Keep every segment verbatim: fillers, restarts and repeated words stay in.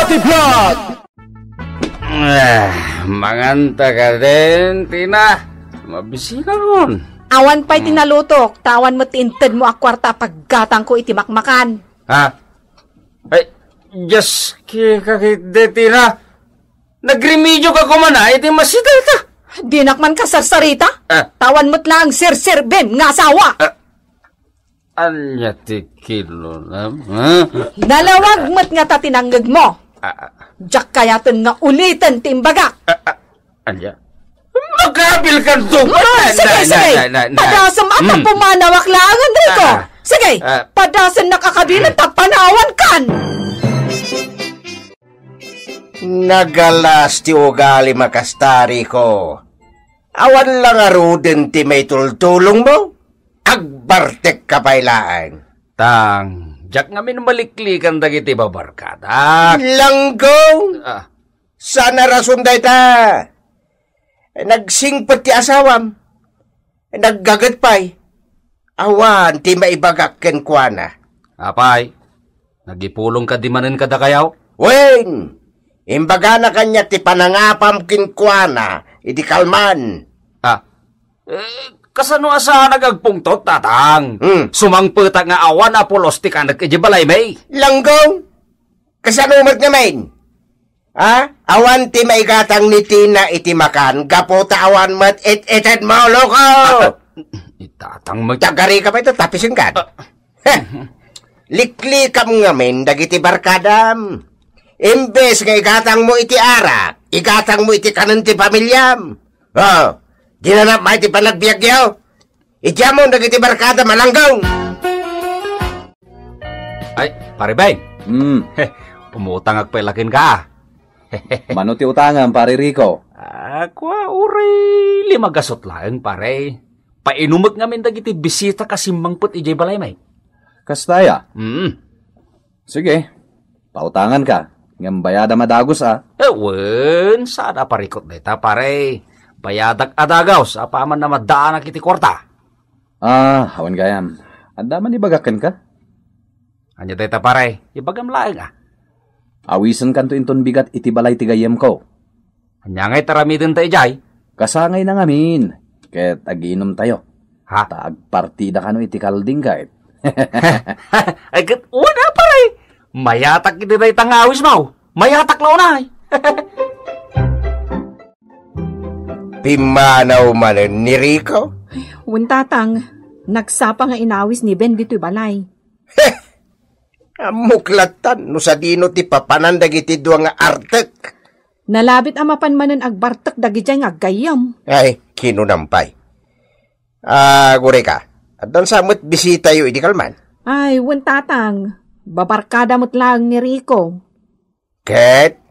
Tipyat! Ah, manganta ka din, Tina. Mabisita kon. Awan pay ti nalutok, ta awan met ti intedmo a kuarta a paggatangko iti makmakan. Ha? Ay, Diyos, ki-, kakit de, Tina. Nagremedio ka kuman, ah, iti masita ta. Dinak man kasarsarita? Ah. Ta awan met laeng serserbim nga asawa. Ah. Ania ti kinunam, ha? Nalawag met ngata ti nangngegmo. Ah, ah. Diak kayaten nga uliten ti imbagak. Ah, ah, ania? Makabil kan to. Ah, sige, sige. Padasem a pumanawak laeng, Enrico. Ah. Sige, ah, padasennak a kabilen ta panawan kan. Nagalas ti ugalim a kasta, Rico. Awan la ngaruden ti maitultulongmo? Agbartekka pay laeng. Tang, diak ngamin maliklikan dagiti babarkadak. Langgong! Ah. Saan a rason dayta? Nagsingpet ti asawam. Naggaget pay. Awan ti maibagak kenkuana. Apay, nagipulong ka di manen kadakayaw? Wen, imbagana kaniak ti panangapam kenkuana idi kalman. Ah, eh, kasano a saan nga agpungtot, Tatang? Hmm. Sumangpetak nga awan a pulos ti kanek iti balaymi. Langgong, kasano met ngamin? Ha? Awan ti maigatang ni Tina iti makan, gapu ta awan met it-itedmo, loko! Ah, itatang mag- Tagarika pay ita, tapis engkan. Ah. Heh! Liklikam ngamin dagiti barkadam. Imbes nga igatangmo iti arak, igatangmo iti kanen ti pamiliam. Oh, dinanap may ti panagbiagyo? Idiamon dagiti barkada, Malanggong! Ay, Pare Beng. Hmm. Umutangak pay la kenka. Mano ti utangam, Pare Rico? Ah, kua, uray lima gasut laeng, pare. Painumek ngamin dagiti bisita a simmangpet idiay balaymi. Kasta aya? Mm. Sige, pautanganka, ngem bayadam a dagus, a. Eh, wen, saan a parikut dayta, pare. Bayadak a dagus, apaman a maddaanak iti kuarta. Ah, awan gayam. Adda man ibagak kenka? Ania dayta, pare? Ibagam laeng, a. Awisenkanto inton bigat iti balay ti gayyemko. Ania ngay ti aramidenta idiay? Kasangayna ngamin, ket agiinumtayo. Ha? Ta agpartida kano iti kalding, ket. Ay, ket una, pare. Mayatak iti dayta nga awismo. Mayatak la unay. Pimmanaw manen ni Rico? Wen, Tatang, nagsapa nga inawis ni Ben ditoy balay. Heh! Ammok lattan no sadino ti papanan dagiti dua nga artek. Nalabit a mapan manen agbartek dagidiay nga aggayyem. Ay, kinunam pay. Ah, Gureka, addan sa met bisitayo idi kalman? Ay, wen, Tatang. Babarkada met laeng ni Rico. Ket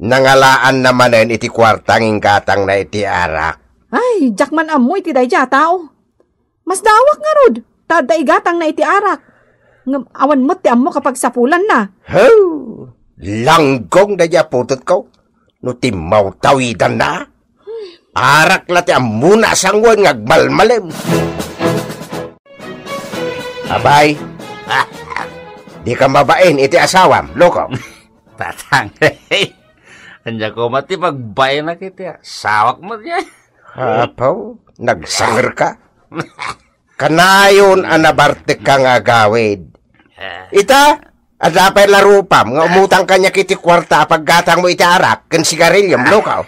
nangalaanna manen iti kuarta nga inggatangna iti arak. Ay, diak man ammo iti daydiay a tao. Masdawak ngarud, ta adda igatangna iti arak. Ngem awan met ti ammok a pagsapulanna. Haw! Langgong daydiay a putotko no timmawtawidanna. Arak la ti ammona a sangoen nga agmalmalem. Abay, dika mabain iti asawam, loko. Tatang, ania koma ti pagbaenak iti asawak met diay? Apo, nagsangerka. Kanayon a nabartekka nga agawid. Ita, adda pay la rupam nga umutang kaniak iti kuarta a paggatangmo iti arak ken sigariliom, loko.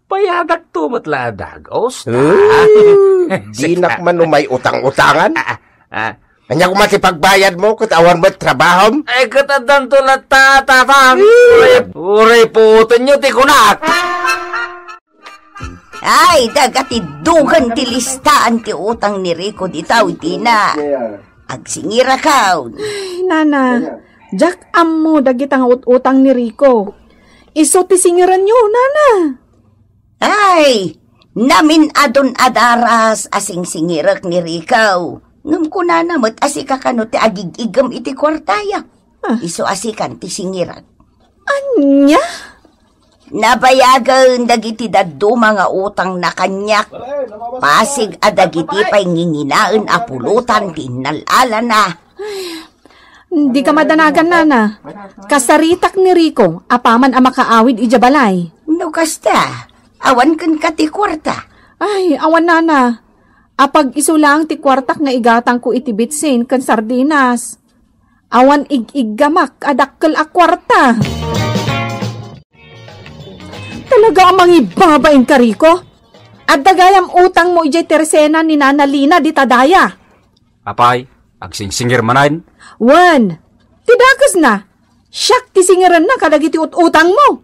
Bayadakto met la a dagus, ta. Eh, dinak man umay utang-utangan. Ah, ah. Ania koma ti pagbayadmo ket awan met trabahom? Ay, ket addanto latta, Tatang. Eh. Uray, uray puotenyo ti kunak. Ay, daga ti dugan ti listaan ti utang ni Rico dita, Tina. Agsingirakon. Ay, nana, diak ammo dagita nga ut-utang ni Rico. Isu ti singiranyo, nana. Ay, namin-adon a daras a singsingirek ni Rico. Ngem kunana met a sika kano ti agig-igem iti kuartaya. Ah. Isu a sikan ti singirek. Ania? Nabayagen dagiti dadduma nga utangna kaniak. Pasig a dagiti pay nginginaen a pulotan ti innal-alana. Ay, Dika madanagan, nana. Kasaritak ni Rico, apaman a makaawid idiay balay. No kasta, awan kenka ti kuarta. Ay, awan, nana. Apag-isu laeng ti kuartak nga igatangko iti bitsin ken sardinas. Awan ig-iggamak a dakkel a kuarta. Talaga a mangibabain ka, Rico. Adda gayam utangmo idiay tersena ni Nana Lina dita daya. Apay, agsingsingir manen? Wen, ti dakesna, siak ti singirenna kadagiti ut-utangmo.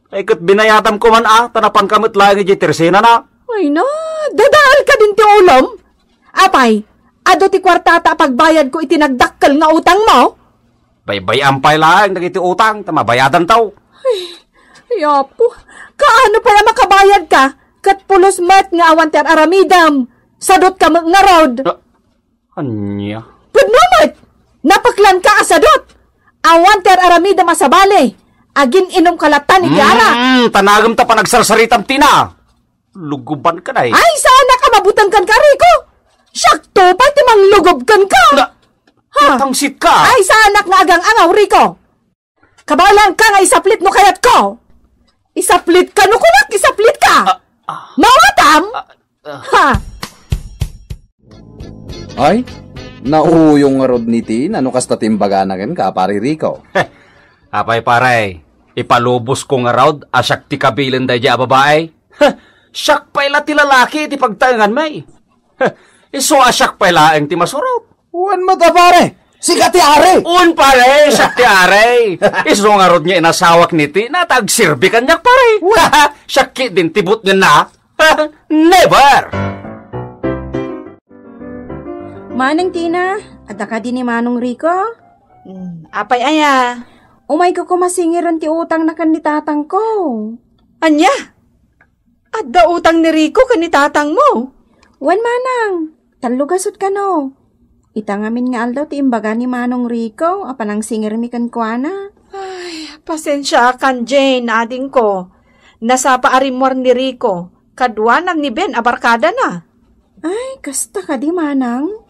Ay, ket binayadam koman a, ta napanka met laeng idiay tersenana. Ay na, dadaalka din ti ulom. Apay, adu ti kuartata a pagbayadko iti nagdakkel nga utangmo? Baybay-am pay laeng dagiti utang, ta mabayadanto. Ay, Apo, kaano pay a makabayadka? Ket pulos met nga awan ti ar-aramidem. Sadotka met ngarud. Ah, ania? Pudno met! Napeklanka a sadot! Awan ti ar-aramidem a sabali. Agin-inumka latta iti arak. Mm, tanagem ta panagsarsaritam, Tina. Lugubanka, day. Ay, saanak a mabuteng kenka, Rico! Siakto pay ti manglugub kenka! Na, Ha? Natangsit ka. Ay, saanak nga agang-angaw, Rico! Kabaelanka nga isaplit no kayatko! Isaplitka no kunak, isaplitka! Ah, ah. Mawatam? Ah, ah. Ha? Ay, nauyong ngarud ni Tina no kasta ti imbagana kenka, Pare Rico. Apay, pare, ipalubosko ngarud a siak ti kabilen daydiay a babai? Heh, siak pay la ti lalaki iti pagtaenganmi. Heh, isu a siak pay laeng ti masurot. Wen met a, pare, sika ti ari. Un, pare, siak ti ari. Isu ngarud nga inasawak ni Tina ta agserbi kaniak, pare. Wen. Siak ketdin ti butngenna. Never! Manang Tina, adda kadi ni Manong Rico? Hmm, apay aya? Umayko koma singiren ti utangna ken ni tatangko. Ania? Adda utang ni Rico ken ni tatangmo? Wen, manang. Tallo gasut kano. Ita ngamin nga aldaw ti imbaga ni Manong Rico a panangsingirmi kenkuana. Ay, pasensiakan, Jane, adingko. Nasapa a rimmuar ni Rico, kaduana ni Ben a barkadana. Ay, kasta kadi, manang.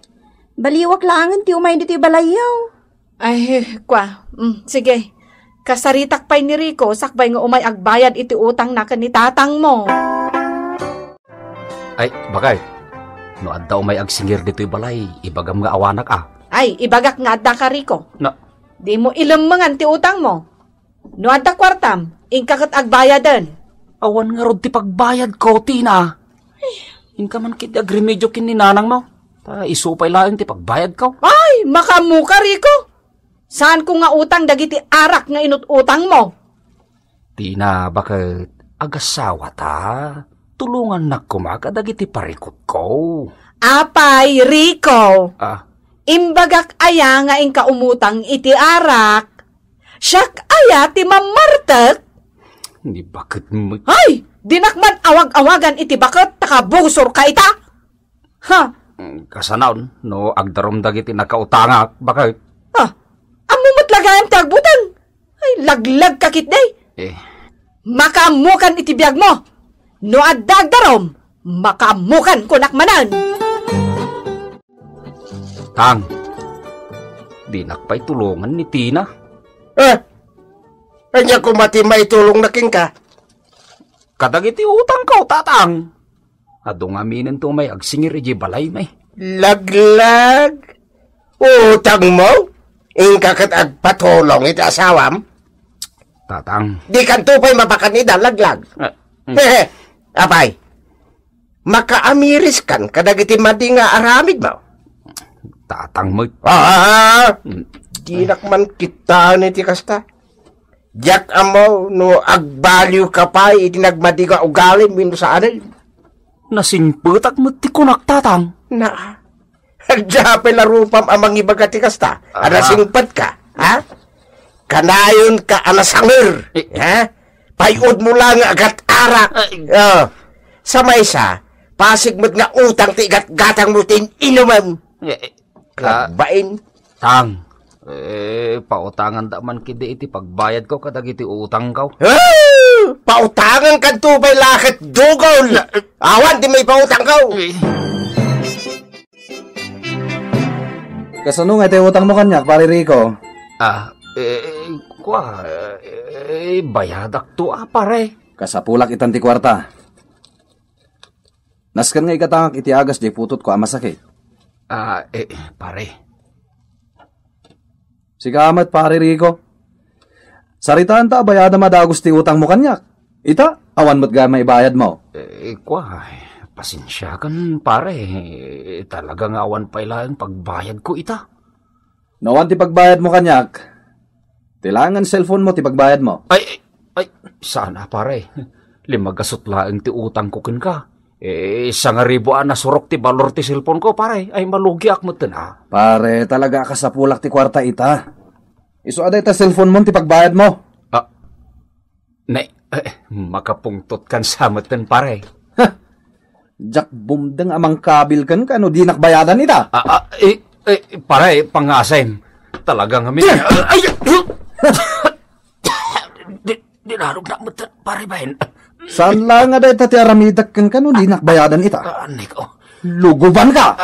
Baliwak laengen ti umay ditoy balayyo. Ay, kua. Mm, sige. Kasaritak pay ni Rico sakbay nga umay agbayad iti utangna ken ni tatangmo. Ay, bakay. No adda umay agsingir ditoy balay, ibagam nga awanak a. Ay, ibagak nga addaka, Rico. Na- Dimo ilemmengan ti utangmo. No adda kuartam, inka ket agbayaden. Awan ngarud ti pagbayadko, Tina. Inka man ketdi agremedio ken ni nanangmo. Ta isu pay laeng ti pagbayadko. Ay, makaammoka, Rico. Saanko nga utang dagiti arak nga inut-utangmo. Tina, baket, agasawata. Tulongannak koma kadagiti parikutko. Apay, Rico? Ah. Imbagak aya nga inka umutang iti arak? Siak aya ti mammartek? Ni baket met. Ay! Dinak man awag-awagan iti baket ta kabusorka ita? Ha? Kasanaon, no agdarum dagiti nakautangak, baket. Ah, ammo met la gayam ti agbuteng. Ay, laglagka ketdi. Eh. Makaammokan iti biagmo. No adda agdarum, makaammokan kunak manen. Tang, dinak pay tulongan ni Tina. Eh, ania koma ti maitulongna kenka? Kadagiti utangko, Tatang. Adu ngamin ti umay agsingir idiay balaymi. Laglag? Utangmo? Inka ket agpatulong iti asawam? Tatang. Dikanto pay mapakan ida, laglag. Ah, mm. Hehe. Apay, makaamiriskan kadagiti madi nga aramidmo? Tatang met. Ah! Mm. Dinak man kitaen iti kasta. Diak ammo no agbaliwka pay iti nagmadi nga ugalim wenno saanen. Nasingpetak met ti kunak, Tatang. Na, adda pay la rupam a mangibaga ti kasta a nasingpetka, ha? Kanayonka a nasangir, eh, ha? Pay-odmo la nga agat-arak. Ay. Oh. Sa maysa, pasig met nga utang ti igatgatangmo ti in-inumem. Eh, eh, ka- Bain. Tang, eh, pautanganda man ketdi iti pagbayadko kadagiti utangko. Ah! Pautangankanto pay la ket dugol! Awan ti maipautangko! Eh. Kasano nga iti utangmo kaniak, Pare Rico? Ah, eh, kua, eh, bayadakto a, pare. Kasapulak itan ti kuarta. Nasken nga igatangak iti agas diay putotko a masakit. Ah, eh, pare. Sika met, Pare Rico. Saritaanta a bayadam a dagus ti utangmo kaniak. Ita, awan met gayam maibayadmo. Eh, kua, pasensiakan, pare. Talaga nga awan pay laeng pagbayadko ita. No awan ti pagbayadmo kaniak, ti laengen cellphone-mo ti pagbayadmo. Ay, ay, ay, saan a, pare. Lima gasut laeng ti utangko kenka. Eh, sangaribu a nasurok ti balor ti cellphone-ko, pare. Ay, malugiak metten a. Pare, talaga a kasapulak ti kuarta ita. Isu a dayta cellphone-mo ti pagbayadmo. Ah, ne, eh, makapungtotkan sa metten, pare. Ha! Diak bumdeng a mangkabil kenka no dinak bayadan ita. Ah, ah, eh, eh, pare, pangasem. Talaga nga mi-, Di- ay, ay, di, di narugna metten, pare, baen. Saan la nga dayta ti aramidek kenka no dinak bayadan ita? Ah, Nico. Lugubanka!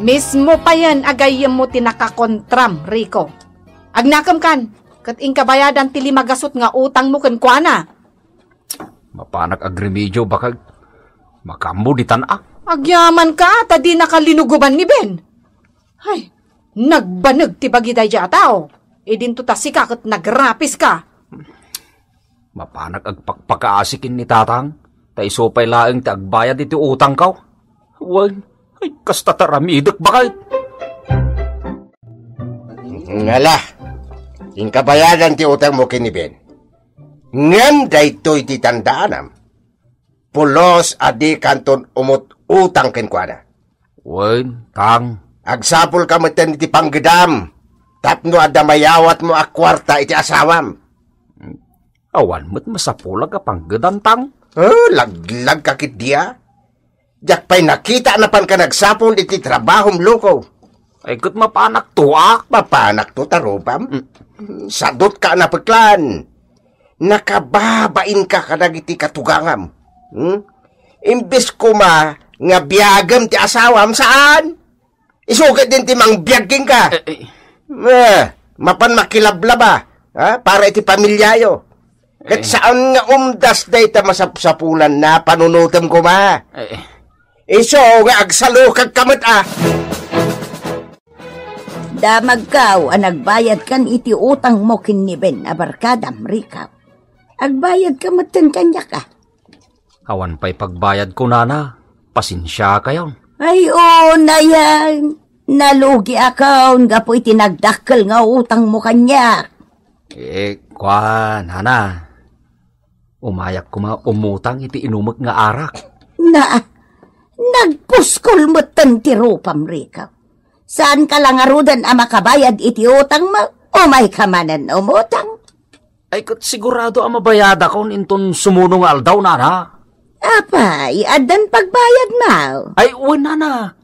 Mismo payen a gayyemmo ti nakakontram, Rico. Agnakemkan, ket inka bayadan ti lima gasut nga utangmo kenkuana. Mapanak agremedio, bakag. Makaammo ditan a. Agyamanka, ta dinaka linuguban ni Ben. Ay, nagbaneg ti bagi daydiay a tao. Idinto ta sika ket nagrapiska. Mapanak agpakpakaasi ken ni Tatang, ta isu pay laeng ti agbayad iti utangko. Wen, ay, kasta ti aramidek, bakay. Ngala, inka bayadan ti utangmo ken ni Ben. Ngem daytoy ti tandaanam, pulos a dikanton umut-utang kenkuana. Wen, Tang. Agsapulka metten iti panggedam tapno adda mayawatmo a kuarta iti asawam. Awan met masapulak a panggedam, Tang. Oh, laglagka ketdi a. Diak pay nakita a napanka nagsapul iti trabahom, Luko. Ay, ket mapanakto a. Mapanakto ta rupam. Mm. Sadutka a napeklan. Nakababainka kadagiti katugangam. Hmm? Imbes koma nga biagem ti asawam, saan? Isu ketdin ti mangbiag kenka. Eh, eh. Eh, mapan makilablaba, ha? Para iti pamiliayo. Ket Eh. saan nga umdas dayta masapsapulanna, panunotem koma. Eh, eh. Isu nga agsalukagka met a. Damagkaw a nagbayadkan iti utangmo ken ni Ben a barkadam, Rico. Agbayadka metten kaniak a. Awan pay pagbayadko, nana. Pasensiakayon. Ay, oo, nayan. Nalugiakon gapu iti nagdakkel nga utangmo kaniak. Eh, kua, nana. Umayak koma umutang iti inumek nga arak. Na, nagpuskol metten ti rupam, Rico. Saanka la ngaruden a makabayad iti utangmo? Umayka manen umutang. Ay, ket sigurado a mabayadakon inton sumuno nga aldaw, nana. Apay, addan pagbayadmo? Ay, wen, nana.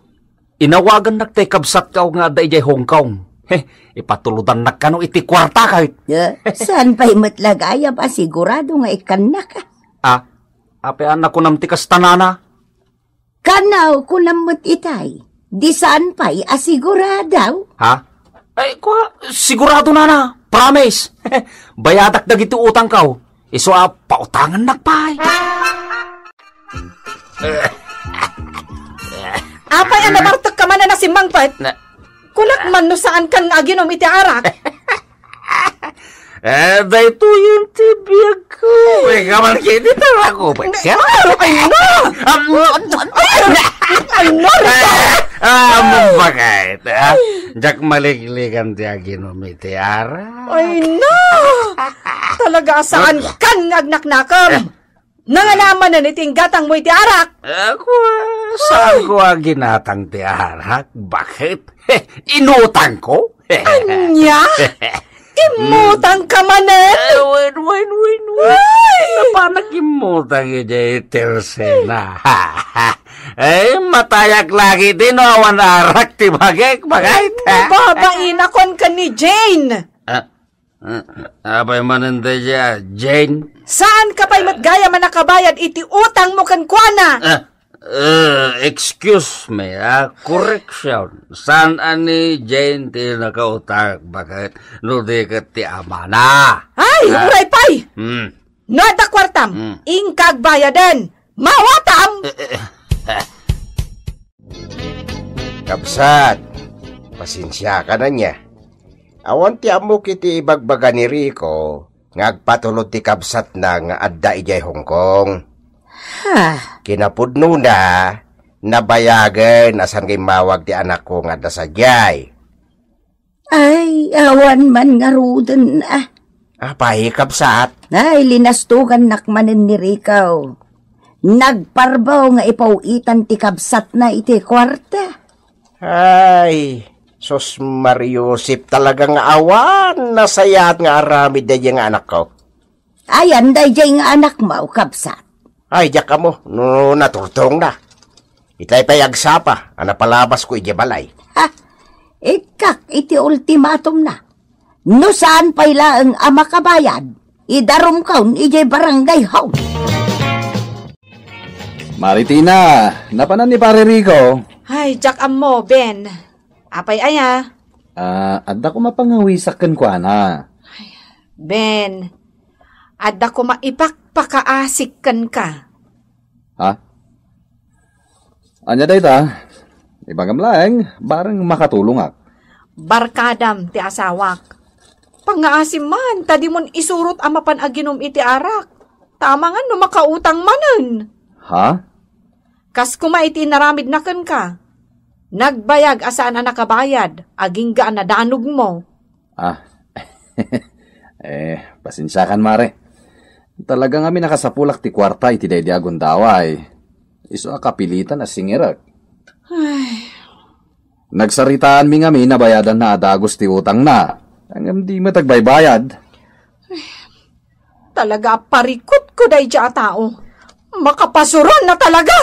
Inawagannak ti kabsatko nga adda idiay Hong Kong. He, ipatulodannak kano iti kuarta, kayt. Eh, saan pay met la gayam a sigurado nga ikkannak? Ah, apay a nakunam ti kasta, nana? Kanaw, kunam met itay. Di saan pay a sigurado? Ha? Ay, kua, sigurado, nana. Promise. Bayadak dagiti utangko. Isu a pautangannak pay. Apay a nabartekka manen a simmangpet? Na- Kunak man no saankan nga aginom iti arak. Eh, daytoyen ti biagko. Wen, kaman kiti tarako, wen. Ay, no! Am-, am-, am-, Ay, ano? Ah, ah, mabakay. Ah, diak maliklikan ti aginom iti arak. Ay, no! Talaga, saankan nga agnaknakam. Nangalaman na iti inggatangmo iti arak. Ako, saanko a ginatang ti arak? Bakit? Inutangko? Ania? Immutangka manen? Eh, wen, wen, wen, wen. Ay! Napanak immutang idiay Tercena. Eh, matayak lagi ti no awan arak ti bagik, bagay. Ay, nababainakon ken ni Jane. Ah, Ah, apay manen daydiay, Jane? Saanka pay met gayam a nakabayad iti utangmo kenkuana? Ah, Eh, excuse me, ah, correction. Saan a ni Jane ti nakautang baket no di ket ti amana? Ay, ah, uray pay! Hmm. No adda kuartam, hmm, inka agbayaden. Mawatam! Eh, eh, eh. Kabsat, pasensiakan ania. Awan ti ammok iti ibagbaga ni Rico nga agpatulod ti kabsatna nga adda idiay Hong Kong. Ha? Kinapudnona, nabayagen a saan nga immawag ti anakko nga adda sadiay. Ay, awan man ngaruden, ah. Apay, kabsat? Ay, linastugannak manen ni Rico. Nagparbaw nga ipaw-itan ti kabsatna iti kuarta. Ay, sus, Mariusip, talaga nga awan nasayaat nga aramid daydiay nga anakko. Ayan daydiay nga anakmo, kabsat? Ay, diak ammo no naturtongna. Itay pay agsapa a napalabasko idiay balay. Ha? Ikkak iti ultimatumna. No saan pay laeng a makabayad, idarumkon idiay barangay hall. Maritina, napanan ni Pare Rico? Ay, diak ammo, Ben. Apay aya? Ah, adda koma pangawisak kenkuana. Ben, adda koma ipakpakaasik kenka. Ha? Ania dayta? Ibagam laeng, bareng makatulongak. Barkadam ti asawak. Pangngaasim man, ta dimon isurot a mapan aginum iti arak. Ta amangan no makautang manen. Ha? Kas koma iti inaramidna kenka. Nagbayag a saan a nakabayad, agingga a nadanogmo. Ah. Eh, pasensiakan, Mare. Talaga ngamin a kasapulak ti kuarta iti daydi a gundaway. Isu a kapilitan a singirek. Ay. Nagsaritaanmi ngamin a bayadanna a dagus ti utangna. Ngem di met agbaybayad. Talaga a parikutko daydiay a tao. Makapasuron na talaga!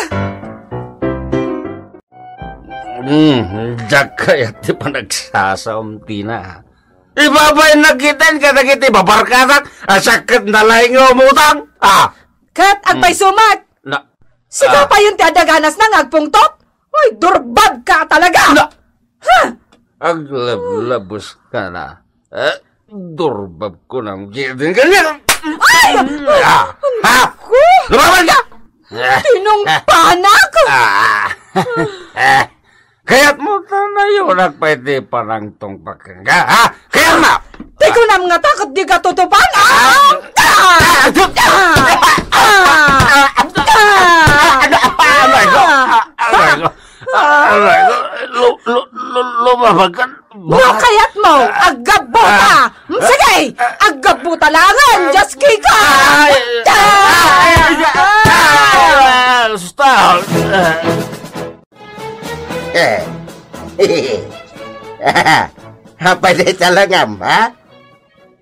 Hmm, diak kayat ti panagsasaom, Tina. Ibabain na kitaen kadagiti babarkadak a siak ket nalaing nga umutang. Ah! Ket agpayso met! Na, sigapayon ti adda ganasna nga agpungtot? Ay, durbabka talaga! Na, ha? Aglablabos ka na. Eh, durbab ko nang gidin kanya. Ay! Ah! Ha? Lumaban ka! Tinungpanak! Ah! Eh, kayat mo tanayonak pa iti panangtungpak ka, ha? Kayat mo! Ti kunam nga ta, ket di ka tutupan, ah! Ah! Ah! Ah! Ah! Ah! Aray ko! Ah! Aray ko! Aray ko! Lu-, lu-, lu-, lumabag ka. No kayat mo, aggabbuta! Ah! Mm, sige! Aggabbuta laengen, Diyos Kika! Ay! Ah! Ay! Ah! Stop! Eh. Apay dayta langam, ha?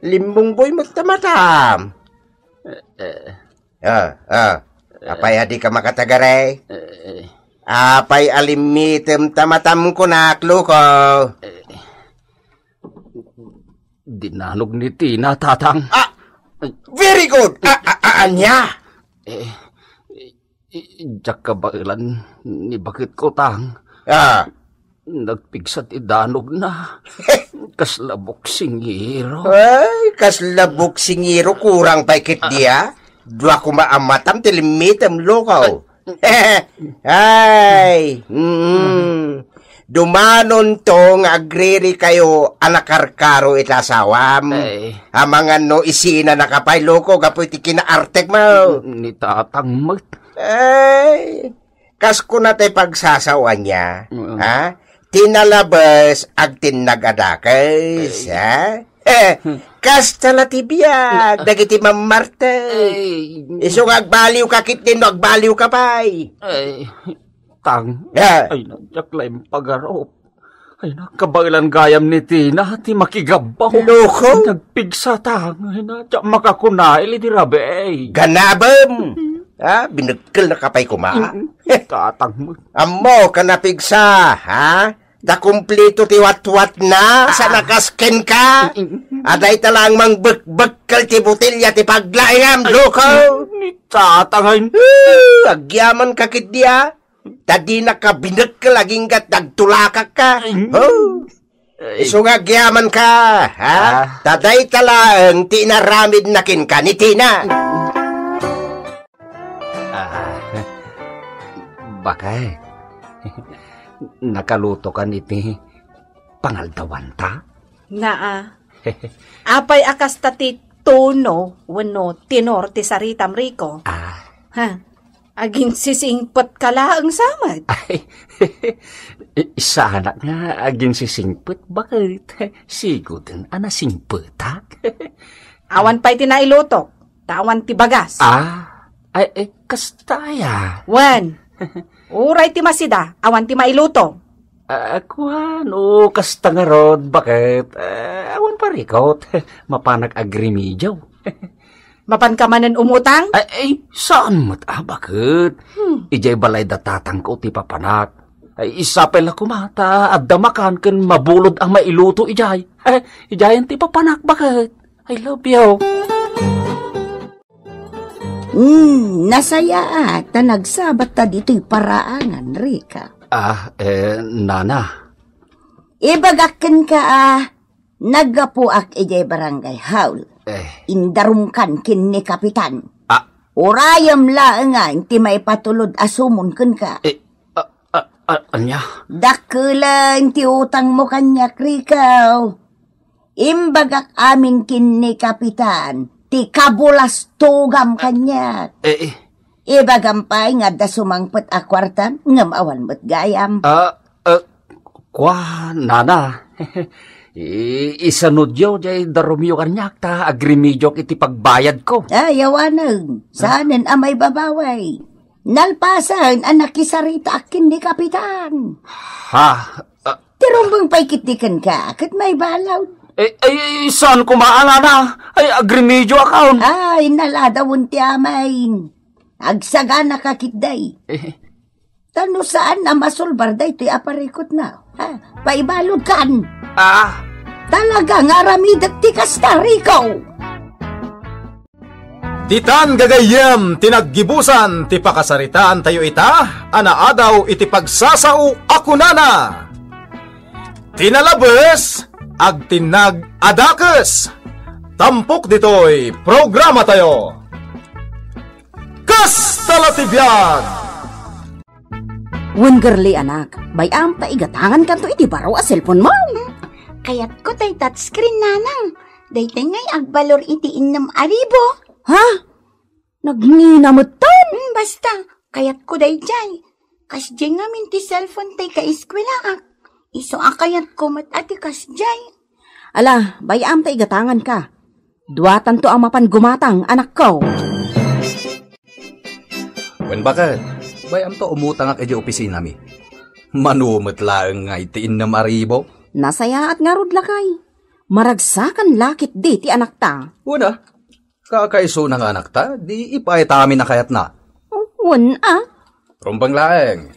Limbungboy met ta matam. Eh, eh. Ah, ah. Apay a di ka makatagaray? Eh, eh. Apay a limmitem ta matam kunak, Luko? Eh. Dinanog ni Tina, Tatang. Ah! Very good! Ah, ah, ah, ania? Eh, I-, i-, diak kabaelan ni baketko, Tang. Ah. Nagpigsa ti danogna. Kasla boksingero. Ay, kasla boksingero, kurang pay ket dia. Dua koma a matam ti limmitem, Luko. Ay, mm. Dumanonto nga agririkayo a nakarkaro iti asawam. Ay. Amangan no isinanaka pay, Luko, gapu iti kinaartekmo. Ni Tatang met. Ay, kas kuna ti pagsasaoanna, mm, ha? Ti nalabes, agtinnag a dakes, ay, ha? Eh, kasta la ti biag dagiti mammartek. Ay. Isu nga agbaliwka ketdi no agbaliwka pay. Ay, Tang. Ah. Ay, na, diak la impagarup. Ay, na, kabaelan gayam ni Tina ti makigabbaw. Luko? Nagpigsa, Tang. Ay, na, diak makakuna, ili di rabi. Ganabem. Ha? Binekkelnaka pay koma. Mm, Tatang met. Ammok a napigsa, ha? Ta kumplito ti watwatna, sa nakasken ka. Aday ta lang mangbekbekkel ti botelya ti paglaingam, Luko. Ni Tatang, ay. Eh, agyamanka ketdi, ah. Ta dinaka binekkel agingga ti agtulakakka. Mm. Oh. Ay. Isu nga agyamanka, ha? Ah. Ta dayta laeng ti inaramidna kenka ni Tina. Ah, bakay. Nakalutokan iti pangaldawanta? Naa. Apay a kasta ti tono wenno tenor ti saritam, Rico? Ah. Ha? Aginsisingpetka laeng sa met? Ay, saanak nga aginsisingpet, baket. Siguden a nasingpetak. Awan pay ti nailutok, ta awan ti bagas. Ah, ay, ay, kasta aya. Wen, uray ti masida, awan ti mailuto. Ah, kuan, o kasta ngarud, baket. Ah, awan parikot. Mapanak agrimidyo. Mapanka manen umutang? Ay, ay, saan met a, baket? Hmm. Idiay balay da tatangko ti papanak. Ay, isapay la koma ta adda makan ken mabulod a mailuto idiay. Ay, idiayen ti papanak, baket. I love you. Hmm, nasayaat ta nagsabat ta ditoy paraangan, Rica. Ah, eh, nana. Ibagak kenka a naggapuak idiay barangay hall. Eh. Indarumkan ken ni Kapitan. Ah. Urayem laeng a ti maipatulod a sumon kenka. Eh, ah, ah, ah, ania? Dakkelen ti utangmo kaniak, Rico. Imbagak amin ken ni Kapitan ti kabulastogam kaniak. Eh, eh. Ibagam pay nga adda sumangpet a kuartam ngem awan met gayam. Ah, ah, kua, nana. I-, isanudyo jay darumyo kaniak ta agrimidiok iti pagbayadko. Ay, awanen. Saanen a maibabaway. Nalpasen a nakisaritaak ken ni Kapitan. Ha? Ah. Ti rumbeng pay ketdi kenka, ket maibalud. Eh, ay, ay, saan koma a, nana? Ay, agrimidio a kaon. Ay, naladawen ti amayen. Agsaganaka ketdi. Eh. Ta no saan a masulbar daytoy a parikutna, ha? Paibaludkan. Ah. Talaga nga aramidek ti kasta, Rico. Ditan gagayyem ti naggibusan ti pakasaritaantayo ita a naadaw iti pagsasao a kunana, "Ti nalabes, agtinnag a dakes." Tampok ditoy programatayo. Kasta la ti biag! Wen, Gerli, anak, bay-am ta igatangankanto iti baro a cellphone mo. Kayatko tay touchscreen, nanang. Daytay ngay agbalor iti innem a ribu. Ha? Nagngina metten? Hmm, basta, kayatko dayjay. Kasjay ngamin ti cellphone tay kaeskuelaak. Isu a kayatko met a ti kasjay. Ala, bay-am ta igatanganka. Duatanto a mapan gumatang, anakko. Wen, baket, bay-amto umutangak idiay opisinami. Mano met laeng nga iti innem a ribu? Nasayaat ngarud, lakay. Maragsakan la ketdi ti anakta. Wen a, kakaisuna nga anakta, di ipaayta amin a kayatna. Wen a. Rumbeng laeng.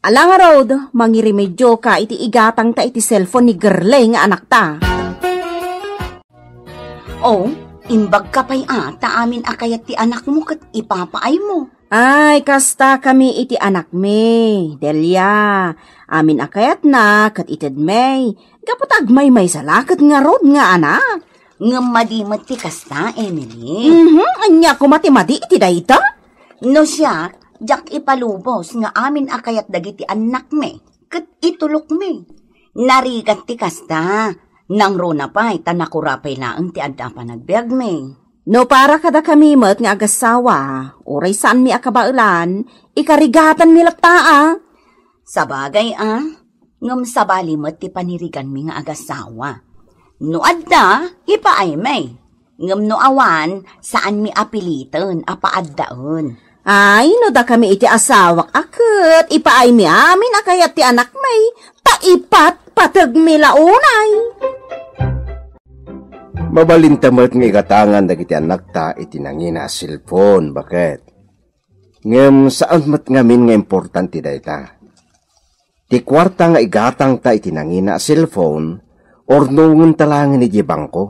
Ala ngarud, mangirimedioka iti igatangta iti cellphone ni Gerli nga anakta. Oh, imbagka pay a, ta amin a kayat ti anakmo ket ipapaaymo. Ay, kasta kami iti anakmi, Delia. Amin a kayatna ket itedmi. Gapu ta agmaymaysa la ket ngarud nga anak. Ngem madi met ti kasta, Emily. Mhm, ania koma ti madi iti dayta? No siak, diak ipalubos nga amin a kayat dagiti annakmi ket itulokmi. Narigat ti kasta, nangruna pay ta nakura pay laeng ti adda a panagbiagmi. No para kadakami met nga agassawa, uray saanmi a kabaelan, ikarigatanmi latta a. Sabagay a, ngem sabali met ti paniriganmi nga agassawa. No adda, ipaaymi. Ngem no awan, saanmi a piliten a paaddaen. Ay, no dakami iti asawak a ket ipaaymi amin a kayat ti anakmi, ta ipatpategmi la unay. Mabalinta met nga igatangan dagiti annakta iti nangina a cellphone, baket. Ngem saan met ngamin nga importante dayta. Ti kuarta nga igatangta iti nangina a cellphone, urnongenta laengen idiay bangko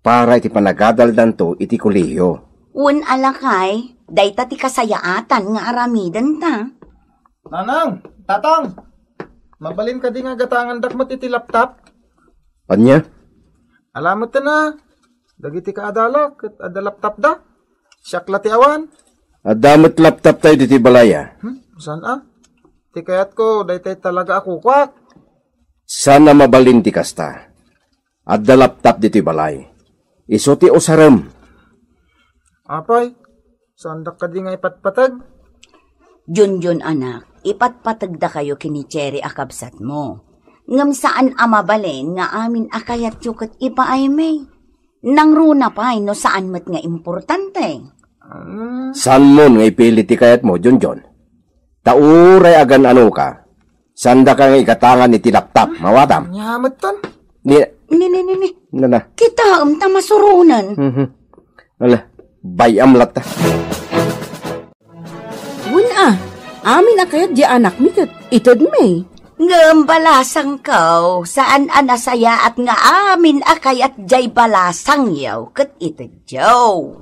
para iti panagadaldanto iti kolehiyo. Wen a, lakay, dayta ti kasayaatan nga aramidenta. Nanang, Tatang, mabalin kadi nga gatangandak met iti laptop? Ania? Ala met a, dagiti kaadala, ket adda laptopda. Siak la ti awan. Adda met laptoptayo ditoy balay, a. Hmm, saan a? Ti kayatko, daytoy talaga a kukuak. Saan a mabalin ti kasta. Adda laptop ditoy balay. Isu ti usarem. Apay, saandak kadi nga ipatpateg? Junjun, anak, ipatpategdakayo ken ni Cherry a kabsatmo. Ngem saan a mabalin nga amin a kayatyo ket ipaaymi. Nangruna pay no saan met nga importante. Mm. Saanmon nga ipili ti kayatmo, Junjun? Ta uray agan-anoka, saandaka nga igatangan iti laptop, mawatam? Ania met ton? Ni Ni, ni, ni, ni. Nana. Kitaem ta masuronen. Mhm. Ala, bay-am latta. Wen a, amin a kayat diay anakmi ket itedmi. Ngem balasangko, saan a nasayaat nga amin a kayat diay balasangyo ket itedyo.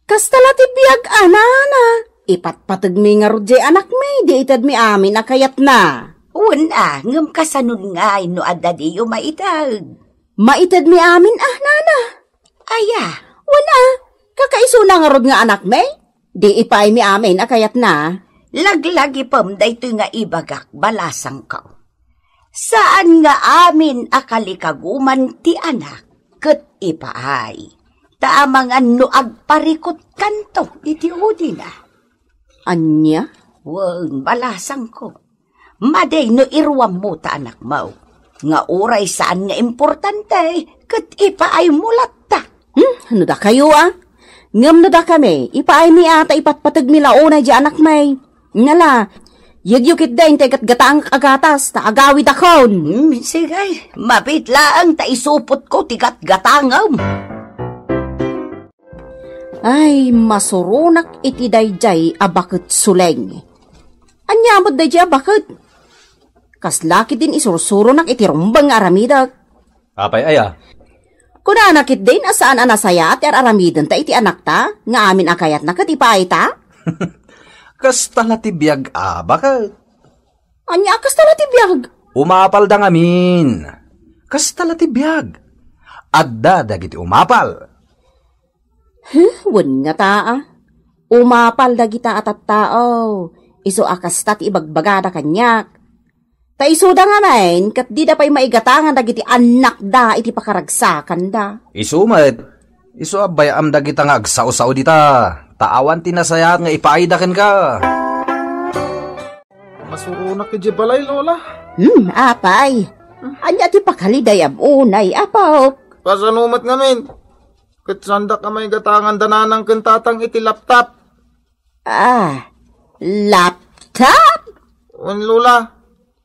Kasta la ti biag a, nana. Ipatpategmi ngarud diay anakmi, di itedmi amin a kayatna. Wen a, ngem kasanon ngay no adda diyo maited? Maitedmi amin a, nana. Aya? Wen a, kakaisuna ngarud nga anakmi? Di ipaaymi amin a kayatna. Laglagipem daytoy nga ibagak, balasangko. Saan nga amin a kalikaguman ti anak ket ipaay, ta amangan no agparikutkanto iti udina. Ania? Wen, balasangko. Madi no iruammo ta anakmo, nga uray saan nga importante, ket ipaaymo latta. Hmm, no dakayo a? Ngem no dakami, ipaaymi a ta ipatpategmi la unay diay anakmi. Ngala, yegyo ketdin ti gatgatangak a gatas, ta agawidakon. Hmm, sige, mabiit laeng ta isupotko ti gatgatangem. Ay, masuronak iti daydiay a baket suleng. Ania met daydiay a baket? Kasla ketdin isursuronak iti rumbeng nga aramidek. Apay aya? Kunana ketdin a saan a nasayaat ti ar-aramidenta iti anakta, nga amin a kayatna ket ipaayta? Kasta la ti biag a baket. Ania a kasta la ti biag? Umapalda ngamin. Kasta la ti biag. Adda dagiti umapal. Huh, wen ngata a. Umapal dagita a tattao. Isu a kasta ti ibagbagada kaniak. Ta isuda ngamin, ket dida pay maigatangan dagiti annakda iti pakaragsakanda. Isu met, isu a bay-am dagita nga agsao-sao dita, ta awan ti nasayaat nga ipaayda kenka. Masuronak idiay balay, Lola. Hmm, apay. Ania ti pakaliday a unay, apok? Kasano met ngamin? Ket saandak a maigatangan da nanang ken tatang iti laptop. Ah, laptop? Wen, Lola.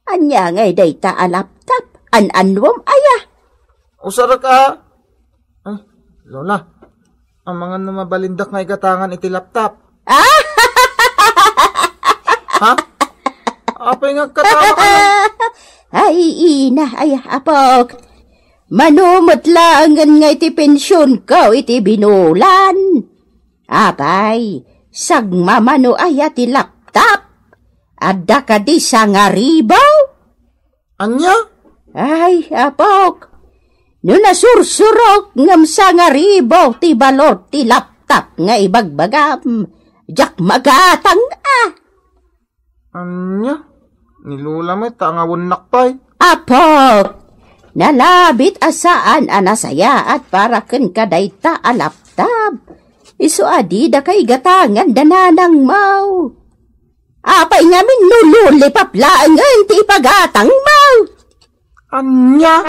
Ania ngay dayta a laptop? An-anuem aya? Usarek a. Ay, Lola. Amangan no mabalindak nga igatangan iti laptop. Ha? Apay nga agkatawa ka na? Ay, ina, ay, apok. Mano met laengen nga iti pensionko iti binulan. Apay, sagmamano aya ti laptop? Adda kadi sangaribu? Ania? Ay, apok, no nasursurok ngem sangaribu ti balor ti laptop nga ibagbagam, diak magatang a. Ania? Ni Lola met, ta angawennak pay. Apok, nalabit a saan a nasayaat para kenka dayta a laptop. Isu a dida kaigatangan da nanangmo. Apay ngamin no lollipop laengen ti ipagatangmo? Ania?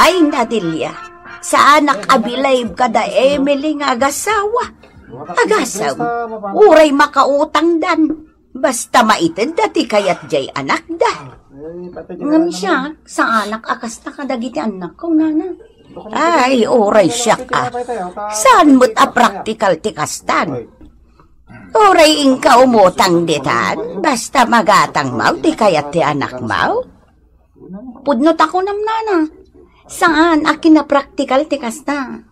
Ay, Nadilia, saanak a believe kada Emily nga agasawa. Agasem, uray makautangdan. Basta maitedda ti kayat diay anakda. Ngem siak, saanak a kasta kadagiti annakko, nana. Ay, uray siak a. Saan met a praktikal ti kastan? Uray inka umutang ditan, basta magatangmo ti kayat ti anakmo. Pudno ta kunam, nana. Saan a kinapraktikal ti kasta.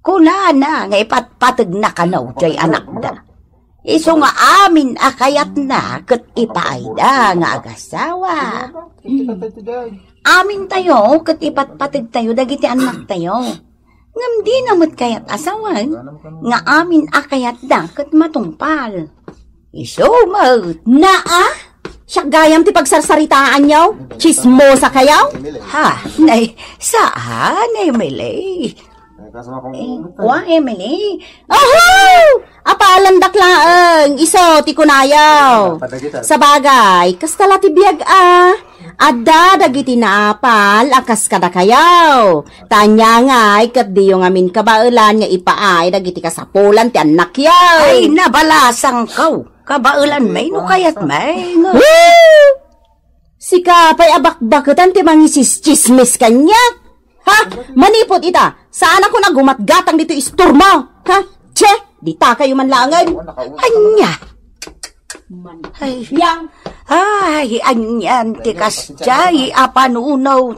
Kunana nga ipatpategna kano diay anakda. Isu nga amin a kayatna ket ipaayda nga agasawa. Amintayo ket ipatpategtayo dagiti annaktayo. Ngem dina met kayat a sawen nga amin a kayatda ket matungpal. Isu met. Naa? Siak gayam ti pagsarsaritaanyo? Tsismosa kayo? Ha? Nay, saan, Emily? Eh, wa, Emily. Oho! Apalandak laeng, isu ti kunayo. Sabagay, kasta la ti biag a. Adda dagiti naapal a kas kadakayo. Ta ania ngay ket diyo ngamin kabaelan nga ipaay dagiti kasapulan ti annakyo. Ay, nabalasangko. Kabaelan may no kayat may nga. Woo! Sika pay a bakbaketan ti mangisistsismis kaniak. Ha? Manipud ita, saanakon a gumatgatang ditoy istormo. Ha? Che, dita kayo man laengen. Ania? Ay, ay, anian ti kasjay a panunaw.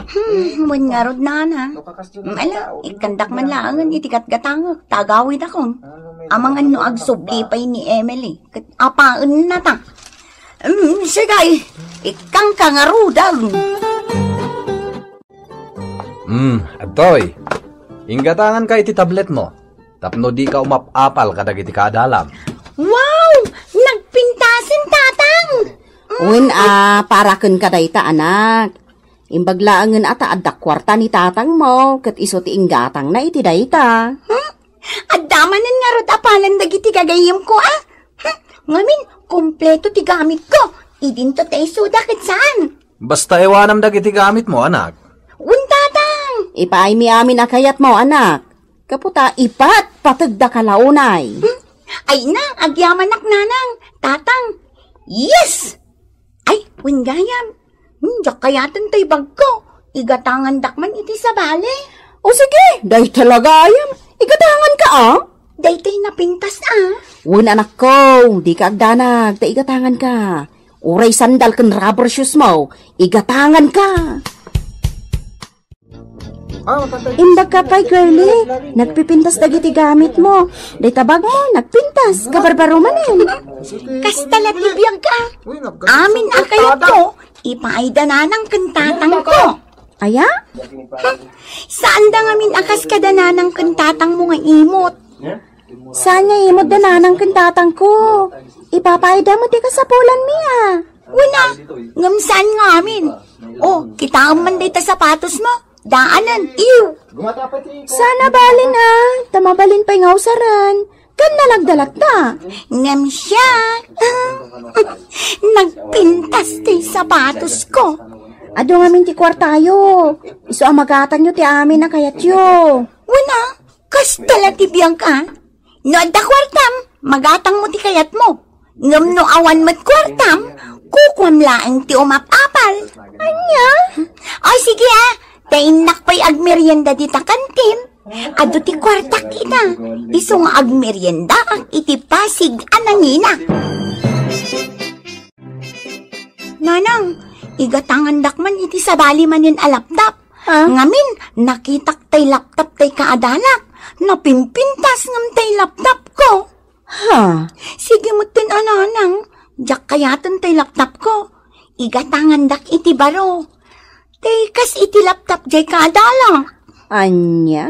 Hmm, wen ngarud, nana. Ala, ikkandak man laengen iti gatgatangek, ta agawidakon. Amangan no agsubli pay ni Emily, ket apaennata. Hmm, sige, ikkangka ngaruden. Hmm, adtoy. Inggatanganka iti tabletmo tapno dika umap-apal kadagiti kaadalam. Wow! Nagpintasen, Tatang! Wen a, para kenka dayta, anak. Imbag laengen a ta adda kuarta ni tatangmo, ket isu ti inggatangna iti dayta. Hmm? Adda manen ngarud apalan dagiti gagayyemko, a? Hmm? Ngamin, kompleto ti gamitko. Idinto ta isuda ket saan? Basta iwanam dagiti gamitmo, anak. Wen, Tatang! Ipaaymi amin a kayatmo, anak. Gapu ta ipatpategdaka la unay. Hmm? Ay na, agyamanak, Nanang, Tatang. Yes! Ay, wen gayam. Hmm, diak kayaten tay bagko. Igatangandak man iti sabali. O sige, dayta la gayam. Igatanganka, a? Daytay napintas, a? Wen, anakko, dika agdanag, ta igatanganka. Uray sandal ken rubber shoes mo, igatanganka. Imbagka pay, girlie, nagpipintas dagiti gamitmo. Dayta bagmo, nagpintas, kabarbaro manen. Kasta la ti biag, a. Amin a kayatko, ipaayda nanang ken tatangko. Aya? Saanda ngamin a kas kada nanang ken tatangmo nga imot. Saan nga imot da nanang ken tatangko? Ipapaayda mo ti kasapulanmi, a. Wen a, ngem saan ngamin? O, kitaem man dayta sapatosmo. Daanen, iw. Saan a balin, a. Ta mabalin pay nga usaren. Ken nalagda latta. Ngem siak, nagpintas ti sapatosko. Adu ngamin ti kuartayo. Isu a magatangyo ti amin a kayatyo. Wen a, kasta la ti biag, a. No adda kuartam, magatangmo ti kayatmo. Ngem no awan met kuartam, kukuam laeng ti umap-apal. Ania? O, sige, a. Ta innak pay agmerienda dita kantin. Adu ti kuartak ita. Isu nga agmeriendaak iti Pasig a nangina. Nanang, igatangandak man iti sabali manen a laptop. Ha? Ngamin, nakitak tay laptop tay kaadalak. Napimpintas ngem tay laptop ko. Ha? Sige metten a, Nanang, diak kayaten tay laptop ko. Igatangandak iti baro. Tay kas iti laptop jay kaadalak. Ania?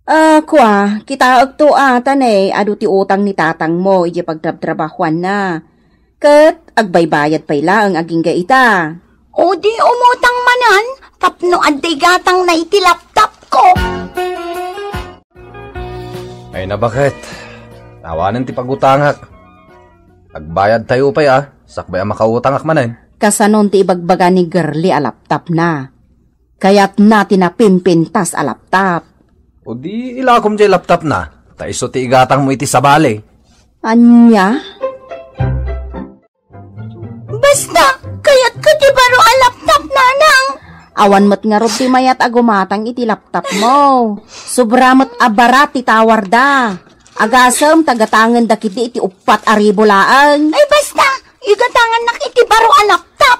Ah, kua, kitaekto a, ta ne, adu ti utang ni tatangmo idiay pagtrabtrabahuanna. Ket agbaybayad pay laeng agingga ita. O di umutang manen tapno adda igatangna iti laptop ko. Ay, nabaket. Awanen ti pagutangak. Agbayad tayo pay, a, sakbay a makautangak manen. Kasanon ti ibagbaga ni Girlie a laptopna? Kayatna ti napimpintas a laptop. O di ilakom jay laptopna, ta isu ti igatangmo iti sabali. Ania? Basta, kayatko ti baro a laptop, Nanang. Awan met ngarud ti mayat a gumatang iti laptopmo. Sobra met a barat ti towerda. Agasem ta gatangenda ketdi iti uppat a ribu laeng. Ay, basta, igatangannak iti baro a laptop.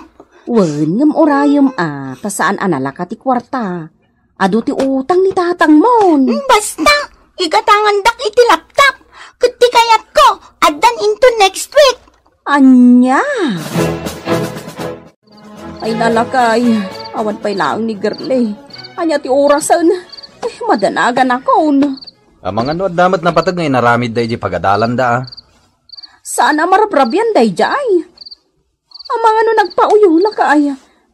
Wen, ngem urayem a, ta saan a nalaka ti kuarta. Adu ti utang ni tatangmon. Hmm, basta, igatangandak iti laptop. Ket ti kayatko, addan into next week. Ania? Ay, nalakay, awan pay laeng ni Girlie. Ania ti orasen? Ay, madanaganakon. Amangan no adda met napateg nga inaramidda iti pagadalanda, a. Saan a marabrabian daydiay. Amangan no nagpauyulakay.